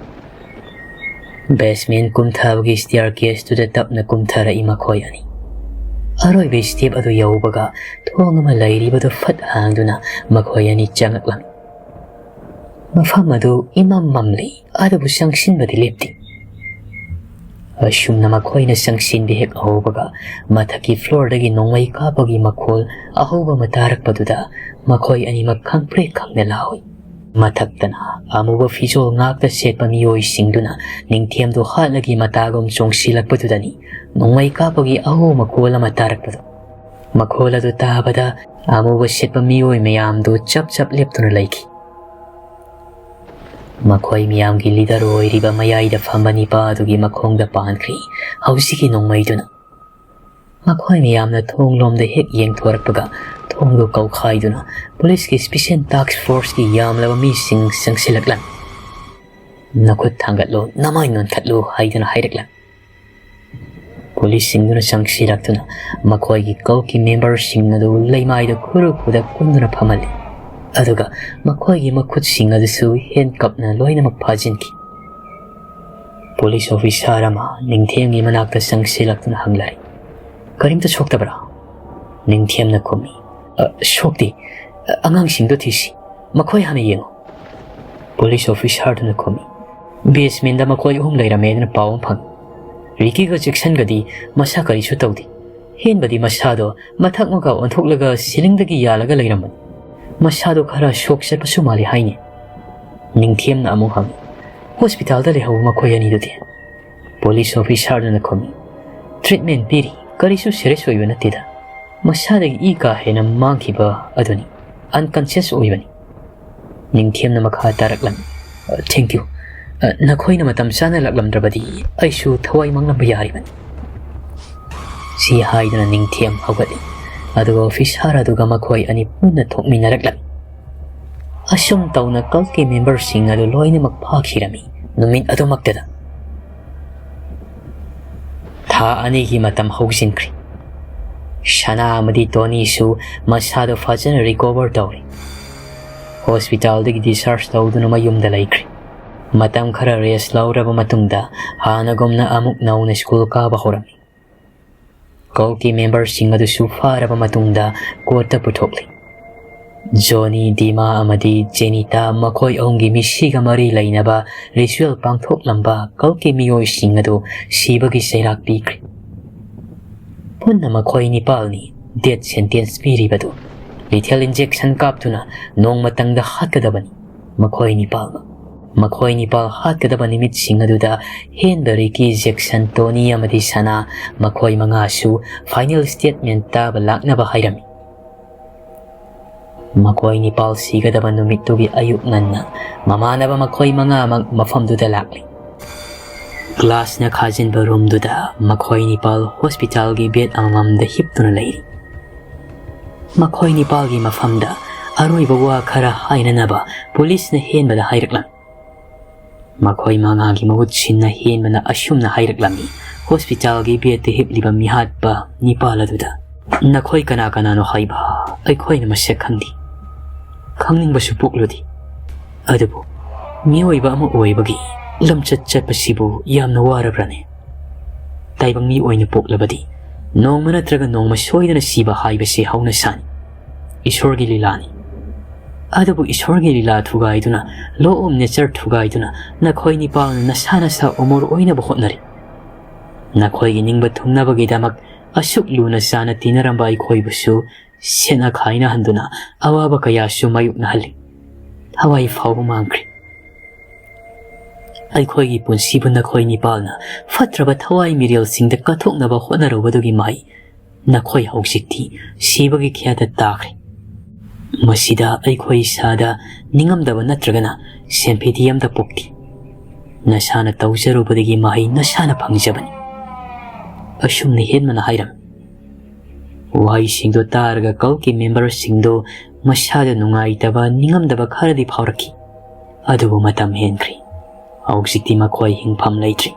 Basement ꯀꯨꯝꯊꯕꯒꯤ staircase ꯇꯨꯗ ꯇꯞꯅ ꯀꯨꯝꯊꯔꯛꯏ ꯃꯈꯣꯏ ꯑꯅꯤ꯫ ꯑꯔꯣꯏꯕ step ꯑꯗꯨ ꯌꯧꯕꯒ ꯊꯣꯡ ꯑꯃ ꯂꯩꯔꯤꯕꯗꯨ ꯐꯠ ꯍꯥꯡꯗꯨꯅ ꯃꯈꯣꯏ ꯑꯅꯤ ꯆꯪꯂꯛꯂꯝꯃꯤ꯫ ꯃꯐꯝ ꯑꯗꯨ ꯏꯃꯝ ꯃꯝꯂꯤ, ꯑꯗꯨꯕꯨ ꯆꯪꯁꯤꯟꯕꯗꯤ ꯂꯦꯞꯇꯦ꯫ ꯑꯁꯨꯝꯅ ꯃꯈꯣꯏꯅ ꯆꯪꯁꯤꯟꯕ ꯍꯦꯛ ꯍꯧꯕꯒ, ꯃꯊꯛꯀꯤ floorꯗꯒꯤ ꯅꯣꯡꯃꯩ ꯀꯥꯞꯄꯒꯤ ꯃꯈꯣꯜ ꯑꯍꯧꯕ ꯑꯃ ꯇꯥꯔꯛꯄꯗꯨꯗ ꯃꯈꯣꯏ ꯑꯅꯤꯃꯛ ꯈꯪꯄ꯭ꯔꯦꯛ ꯈꯪꯅ ꯂꯥꯎꯏ꯫ ꯃꯊꯛꯇꯅ ꯑꯃꯨꯕ ꯐꯤꯖꯣꯜ ꯉꯥꯛꯇ ꯁꯦꯠꯄ ꯃꯤꯑꯣꯏꯁꯤꯡꯗꯨꯅ ꯅꯤꯡꯊꯦꯝꯗꯨ ꯍꯥꯠꯂꯒꯤ ꯃꯇꯥꯒꯨꯝ ꯆꯣꯡꯁꯤꯜꯂꯛꯄꯗꯨꯗꯅꯤ ꯅꯣꯡꯃꯩ ꯀꯥꯞꯄꯒꯤ ꯑꯍꯧꯕ ꯃꯈꯣꯜ ꯑꯃ ꯇꯥꯔꯛꯄꯗꯨ꯫ ꯃꯈꯣꯜ ꯑꯗꯨ ꯇꯥꯕꯗ ꯑꯃꯨꯕ ꯁꯦꯠꯄ ꯃꯤꯑꯣꯏ ꯃꯌꯥꯝꯗꯨ ꯆꯞ ꯆꯞ ꯂꯦꯞꯇꯨꯅ ꯂꯩꯈꯤ꯫ ꯃꯈꯣꯏ ꯃꯤꯌꯥꯝꯒꯤ leader ꯑꯣꯏꯔꯤꯕ ꯃꯌꯥꯏꯗ ꯐꯝꯕ ꯅꯤꯄꯥ ꯑꯗꯨꯒꯤ ꯃꯈꯣꯡꯗ ꯄꯥꯟꯈ꯭ꯔꯤ ꯍꯧꯖꯤꯛꯀꯤ ꯅꯣꯡꯃꯩꯗꯨꯅ꯫ ꯃꯈꯣꯏ ꯃꯌꯥꯝꯅ ꯊꯣꯡꯂꯣꯝꯗ ꯍꯦꯛ ꯌꯦꯡꯊꯣꯔꯛꯄꯒ, ꯊꯣꯡꯗꯨ ꯀꯧꯈꯥꯏꯗꯨꯅ policeꯀꯤ special task forceꯀꯤ ꯌꯥꯝꯂꯕ ꯃꯤꯁꯤꯡ ꯆꯪꯁꯤꯜꯂꯛꯂꯝꯃꯤ꯫ "ꯅꯈꯨꯠ ꯊꯥꯡꯒꯠꯂꯨ, ꯅꯃꯥꯏ ꯅꯣꯟꯈꯠꯂꯨ" ꯍꯥꯏꯗꯨꯅ ꯍꯥꯏꯔꯛꯂꯝꯃꯤ꯫ Policeꯁꯤꯡꯗꯨꯅ ꯆꯪꯁꯤꯜꯂꯛꯇꯨꯅ ꯃꯈꯣꯏꯒꯤ cultꯀꯤ memberꯁꯤꯡ ꯑꯗꯨ ꯂꯩꯃꯥꯏꯗ ꯈꯨꯔꯨ ꯈꯨꯗꯛ ꯀꯨꯟꯗꯨꯅ ꯐꯝꯍꯜꯂꯤ꯫ ꯑꯗꯨꯒ ꯃꯈꯣꯏꯒꯤ ꯃꯈꯨꯠꯁꯤꯡ ꯑꯗꯨꯁꯨ handcuffꯅ ꯂꯣꯏꯅꯃꯛ ꯐꯥꯖꯤꯟꯈꯤ꯫ Police officer ꯑꯃ ꯅꯤꯡꯊꯦꯝꯒꯤ ꯃꯅꯥꯛꯇ ꯆꯪꯁꯤꯜꯂꯛꯇꯨꯅ ꯍꯪꯂꯔꯤ꯫ "ꯀꯔꯤꯝꯇ ꯁꯣꯛꯇꯕ꯭ꯔꯥ?" ꯅꯤꯡꯊꯦꯝꯅ ꯈꯨꯝꯃꯤ꯫ "ꯑ, ꯁꯣꯛꯇꯦ꯫ ꯑ, ꯑꯉꯥꯡꯁꯤꯡꯗꯣ ꯊꯤꯁꯤ꯫ ꯃꯈꯣꯏ ꯍꯥꯟꯅ ꯌꯦꯡꯉꯨ꯫" Police officerꯗꯨꯅ ꯈꯨꯝꯃꯤ꯫ "Basementꯗ ꯃꯈꯣꯏ ꯑꯍꯨꯝ ꯂꯩꯔꯝꯃꯦ ꯍꯥꯏꯗꯨꯅ ꯄꯥꯎ ꯑꯃ ꯐꯪꯉꯤ꯫ ꯔꯤꯀꯤꯒ ꯖꯦꯛꯁꯟꯒꯗꯤ ꯃꯁꯥ ꯀꯔꯤꯁꯨ ꯇꯧꯗꯦ꯫ ꯍꯦꯟꯕꯗꯤ ꯃꯁꯥꯗꯣ ꯃꯊꯛ ꯃꯈꯥ ꯑꯣꯟꯊꯣꯛꯂꯒ ceilingꯗꯒꯤ ꯌꯥꯜꯂꯒ ꯂꯩꯔꯝꯕꯅꯤ꯫ ꯃꯁꯥꯗꯣ ꯈꯔ ꯁꯣꯛ ꯆꯠꯄꯁꯨ ꯃꯥꯜꯂꯤ ꯍꯥꯏꯅꯤ꯫" ꯅꯤꯡꯊꯦꯝꯅ ꯑꯃꯨꯛ ꯍꯪꯉꯤ, "ꯍꯣꯁꯄꯤꯇꯥꯜꯗ ꯂꯩꯍꯧꯕ ꯃꯈꯣꯏ ꯑꯅꯤꯗꯨꯗꯤ?" Police officerꯗꯨꯅ ꯈꯨꯝꯃꯤ, "Treatment ꯄꯤꯔꯤ, ꯀꯔꯤꯁꯨ serious ꯑꯣꯏꯕ ꯅꯠꯇꯦꯗ꯫ ꯃꯁꯥꯗꯒꯤ ꯏ ꯀꯥ ꯍꯦꯟꯅ ꯃꯥꯡꯈꯤꯕ ꯑꯗꯨꯅꯤ, unconscious ꯑꯣꯏꯕꯅꯤ꯫" ꯅꯤꯡꯊꯦꯝꯅ ꯃꯈꯥ ꯇꯥꯔꯛꯂꯝꯃꯤ, "Thank you꯫ ꯅꯈꯣꯏꯅ ꯃꯇꯝ ꯆꯥꯅ ꯂꯥꯛꯂꯝꯗ꯭ꯔꯕꯗꯤ ꯑꯩꯁꯨ ꯊꯋꯥꯏ ꯃꯥꯡꯂꯝꯕ ꯌꯥꯔꯤꯕꯅꯤ꯫" ꯁꯤ ꯍꯥꯏꯗꯨꯅ ꯅꯤꯡꯊꯦꯝ ꯍꯧꯒꯠꯂꯤ꯫ ꯑꯗꯨꯒ officer ꯑꯗꯨꯒ ꯃꯈꯣꯏ ꯑꯅꯤ ꯄꯨꯟꯅ ꯊꯣꯛꯃꯤꯟꯅꯔꯛꯂꯝꯃꯤ꯫ ꯑꯁꯨꯝ ꯇꯧꯅ cultꯀꯤ memberꯁꯤꯡ ꯑꯗꯨ ꯂꯣꯏꯅꯃꯛ ꯐꯥꯈꯤꯔꯝꯃꯤ ꯅꯨꯃꯤꯠ ꯑꯗꯨꯃꯛꯇꯗ꯫ ꯊꯥ ꯑꯅꯤꯒꯤ ꯃꯇꯝ ꯍꯧꯖꯤꯟꯈ꯭ꯔꯤ꯫ ꯁꯅꯥ ꯑꯃꯗꯤ ꯇꯣꯅꯤꯁꯨ ꯃꯁꯥꯗꯣ ꯐꯖꯅ recover ꯇꯧꯔꯤ꯫ ꯍꯣꯁꯄꯤꯇꯥꯜꯗꯒꯤ discharge ꯇꯧꯗꯨꯅ ꯃꯌꯨꯝꯗ ꯂꯩꯈ꯭ꯔꯤ꯫ ꯃꯇꯝ ꯈꯔ rest ꯂꯧꯔꯕ ꯃꯇꯨꯡꯗ ꯍꯥꯟꯅꯒꯨꯝꯅ ꯑꯃꯨꯛ ꯅꯧꯅ school ꯀꯥꯕ ꯍꯧꯔꯝꯃꯤ꯫ cultꯀꯤ memberꯁꯤꯡ ꯑꯗꯨꯁꯨ ꯐꯥꯔꯕ ꯃꯇꯨꯡꯗ courtꯇ ꯄꯨꯊꯣꯛꯂꯤ꯫ ꯖꯣꯅꯤ, ꯗꯤꯃꯥ ꯑꯃꯗꯤ ꯖꯦꯅꯤꯇꯥ ꯃꯈꯣꯏ ꯑꯍꯨꯝꯒꯤ ꯃꯤꯁꯤꯒ ꯃꯔꯤ ꯂꯩꯅꯕ ꯔꯤꯆꯨꯋꯦꯜ ꯄꯥꯡꯊꯣꯛꯂꯝꯕ ꯀꯜꯀꯤ ꯃꯤꯑꯣꯏꯁꯤꯡ ꯑꯗꯨ ꯁꯤꯕꯒꯤ ꯆꯩꯔꯥꯛ ꯄꯤꯈ꯭ꯔꯦ꯫ ꯄꯨꯟꯅ ꯃꯈꯣꯏ ꯅꯤꯄꯥꯜꯅꯤ ꯗꯦꯠ ꯁꯦꯟꯇꯦꯟꯁ ꯄꯤꯔꯤꯕꯗꯨ꯫ ꯂꯤꯊꯦꯜ ꯏꯟꯖꯦꯛꯁꯟ ꯀꯥꯞꯇꯨꯅ ꯅꯣꯡꯃꯇꯪꯗ ꯍꯥꯠꯀꯗꯕꯅꯤ ꯃꯈꯣꯏ ꯅꯤꯄꯥꯜꯃꯛ꯫ ꯃꯈꯣꯏ ꯅꯤꯄꯥꯜ ꯍꯥꯠꯀꯗꯕ ꯅꯨꯃꯤꯠꯁꯤꯡ ꯑꯗꯨꯗ ꯍꯦꯟꯕ ꯔꯤꯀꯤ, ꯖꯦꯛꯁꯟ, ꯇꯣꯅꯤ ꯑꯃꯗꯤ ꯁꯅꯥ, ꯃꯈꯣꯏ ꯃꯉꯥꯁꯨ ꯐꯥꯏꯅꯦꯜ ꯁ꯭ꯇꯦꯠꯃꯦꯟ ꯇꯥꯕ ꯂꯥꯛꯅꯕ ꯍꯥꯏꯔꯝꯃꯤ꯫ ꯃꯈꯣꯏ ꯅꯤꯄꯥꯜ ꯁꯤꯒꯗꯕ ꯅꯨꯃꯤꯠꯇꯨꯒꯤ ꯑꯌꯨꯛ ꯉꯟꯅ ꯃꯃꯥꯟꯅꯕ ꯃꯈꯣꯏ ꯃꯉꯥꯃꯛ ꯃꯐꯝꯗꯨꯗ ꯂꯥꯛꯂꯤ꯫ ꯒ꯭ꯂꯥꯁꯅ ꯈꯥꯖꯤꯟꯕ ꯔꯨꯝꯗꯨꯗ ꯃꯈꯣꯏ ꯅꯤꯄꯥꯜ ꯍꯣꯁꯄꯤꯇꯥꯜꯒꯤ ꯕꯦꯗ ꯑꯃꯃꯝꯗ ꯍꯤꯞꯇꯨꯅ ꯂꯩꯔꯤ꯫ ꯃꯈꯣꯏ ꯅꯤꯄꯥꯜꯒꯤ ꯃꯐꯝꯗ ꯑꯔꯣꯏꯕ ꯋꯥ ꯈꯔ ꯍꯥꯏꯅꯅꯕ ꯄꯨꯂꯤꯁꯅ ꯍꯦꯟꯕꯗ ꯍꯥꯏꯔꯛꯂꯝꯃꯤ꯫ ꯃꯈꯣꯏ ꯃꯉꯥꯒꯤ ꯃꯍꯨꯠ ꯁꯤꯟꯅ ꯍꯦꯟꯕꯅ ꯑꯁꯨꯝꯅ ꯍꯥꯏꯔꯛꯂꯝꯃꯤ, ꯍꯣꯁꯄꯤꯇꯥꯜꯒꯤ ꯕꯦꯗꯇ ꯍꯤꯞꯂꯤꯕ ꯃꯤꯍꯥꯠꯄ ꯅꯤꯄꯥꯜ ꯑꯗꯨꯗ, "ꯅꯈꯣꯏ ꯀꯅꯥ ꯀꯅꯥꯅꯣ ꯍꯥꯏꯕ ꯑꯩꯈꯣꯏꯅ ꯃꯁꯛ ꯈꯪꯗꯦ, ꯈꯪꯅꯤꯡꯕꯁꯨ ꯄꯣꯛꯂꯨꯗꯦ꯫ ꯑꯗꯨꯕꯨ ꯃꯤꯑꯣꯏꯕ ꯑꯃ ꯑꯣꯏꯕꯒꯤ ꯂꯝꯆꯠ ꯆꯠꯄꯁꯤꯕꯨ ꯌꯥꯝꯅ ꯋꯥꯔꯕ꯭ꯔꯅꯦ? ꯇꯥꯏꯕꯪ ꯃꯤ ꯑꯣꯏꯅ ꯄꯣꯛꯂꯕꯗꯤ ꯅꯣꯡꯃ ꯅꯠꯇ꯭ꯔꯒ ꯅꯣꯡꯃ ꯁꯣꯏꯗꯅ ꯁꯤꯕ ꯍꯥꯏꯕꯁꯤ ꯍꯧꯅꯁꯥꯅꯤ, ꯏꯁꯣꯔꯒꯤ ꯂꯤꯂꯥꯅꯤ꯫ ꯑꯗꯨꯕꯨ ꯏꯁꯣꯔꯒꯤ ꯂꯤꯂꯥ ꯊꯨꯒꯥꯏꯗꯨꯅ, law of nature ꯊꯨꯒꯥꯏꯗꯨꯅ ꯅꯈꯣꯏ ꯅꯤꯄꯥꯜꯅ ꯅꯁꯥ ꯅꯁꯥ ꯑꯃꯣꯔ ꯑꯣꯏꯅꯕ ꯍꯣꯠꯅꯔꯤ꯫ ꯅꯈꯣꯏꯒꯤ ꯅꯤꯡꯕ ꯊꯨꯡꯅꯕꯒꯤꯗꯃꯛ ꯑꯁꯨꯛ ꯂꯨꯅ ꯆꯥꯟꯅ ꯇꯤꯟꯅꯔꯝꯕ ꯑꯩꯈꯣꯏꯕꯨꯁꯨ ꯁꯦꯠꯅ ꯈꯥꯏꯅꯍꯟꯗꯨꯅ ꯑꯋꯥꯕ ꯀꯌꯥꯁꯨ ꯃꯥꯌꯣꯛꯅꯍꯜꯂꯤ꯫ ꯊꯋꯥꯏ ꯐꯥꯎꯕ ꯃꯥꯡꯈ꯭ꯔꯦ꯫ ꯑꯩꯈꯣꯏꯒꯤ ꯄꯨꯟꯁꯤꯕꯨ ꯅꯈꯣꯏ ꯅꯤꯄꯥꯜꯅ ꯐꯠꯇ꯭ꯔꯕ ꯊꯋꯥꯏ ꯃꯤꯔꯦꯜꯁꯤꯡꯗ ꯀꯠꯊꯣꯛꯅꯕ ꯍꯣꯠꯅꯔꯨꯕꯗꯨꯒꯤ ꯃꯍꯩ ꯅꯈꯣꯏ ꯍꯧꯖꯤꯛꯇꯤ ꯁꯤꯕꯒꯤ ꯈ꯭ꯌꯥꯗ ꯇꯥꯈ꯭ꯔꯦ꯫ ꯃꯁꯤꯗ ꯑꯩꯈꯣꯏ ꯏꯁꯥꯗ ꯅꯤꯡꯉꯝꯗꯕ ꯅꯠꯇ꯭ꯔꯒꯅ ꯁꯦꯝꯐꯤꯇꯤ ꯑꯃꯠꯇ ꯄꯣꯛꯇꯦ꯫ ꯅꯁꯥꯅ ꯇꯧꯖꯔꯨꯕꯗꯒꯤ ꯃꯍꯩ ꯅꯁꯥꯅ ꯐꯪꯖꯕꯅꯤ," ꯑꯁꯨꯝꯅ ꯍꯦꯟꯕꯅ ꯍꯥꯏꯔꯝꯃꯤ꯫ ꯋꯥꯍꯩꯁꯤꯡꯗꯣ ꯇꯥꯔꯒ ꯀꯜꯀꯤ ꯃꯦꯝꯕꯔꯁꯤꯡꯗꯣ ꯃꯁꯥꯗ ꯅꯨꯡꯉꯥꯏꯇꯕ, ꯅꯤꯡꯉꯝꯗꯕ ꯈꯔꯗꯤ ꯐꯥꯎꯔꯛꯈꯤ꯫ ꯑꯗꯨꯕꯨ ꯃꯇꯝ ꯍꯦꯟꯈ꯭ꯔꯦ꯫ ꯍꯧꯖꯤꯛꯇꯤ ꯃꯈꯣꯏ ꯍꯤꯡꯐꯝ ꯂꯩꯇ꯭ꯔꯤ꯫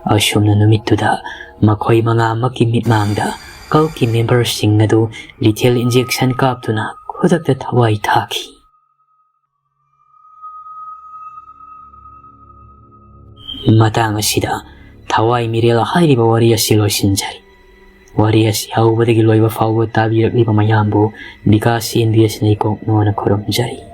ꯑꯁꯨꯝꯅ ꯅꯨꯃꯤꯠꯇꯨꯗ ꯃꯈꯣꯏ ꯃꯉꯥꯃꯛꯀꯤ ꯃꯤꯠꯃꯥꯡꯗ ꯀꯜꯀꯤ ꯃꯦꯝꯕꯔꯁꯤꯡ ꯑꯗꯨ ꯂꯤꯊꯦꯜ ꯏꯟꯖꯦꯛꯁꯟ ꯀꯥꯞꯇꯨꯅ ꯈꯨꯗꯛꯇ ꯊꯋꯥꯏ ꯊꯥꯈꯤ꯫ ꯃꯇꯥꯡ ꯑꯁꯤꯗ ꯊꯋꯥꯏ ꯃꯤꯔꯦꯜ ꯍꯥꯏꯔꯤꯕ ꯋꯥꯔꯤ ꯑꯁꯤ ꯂꯣꯏꯁꯤꯟꯖꯔꯤ꯫ ꯋꯥꯔꯤ ꯑꯁꯤ ꯍꯧꯕꯗꯒꯤ ꯂꯣꯏꯕ ꯐꯥꯎꯕ ꯇꯥꯕꯤꯔꯛꯂꯤꯕ ꯃꯌꯥꯝꯕꯨ ꯕꯤꯀꯥꯁ ꯑꯦꯟ ꯕꯤ ꯑꯦꯁꯅ ꯏꯀꯣꯛ ꯅꯣꯟꯅ ꯈꯨꯔꯨꯝꯖꯔꯤ꯫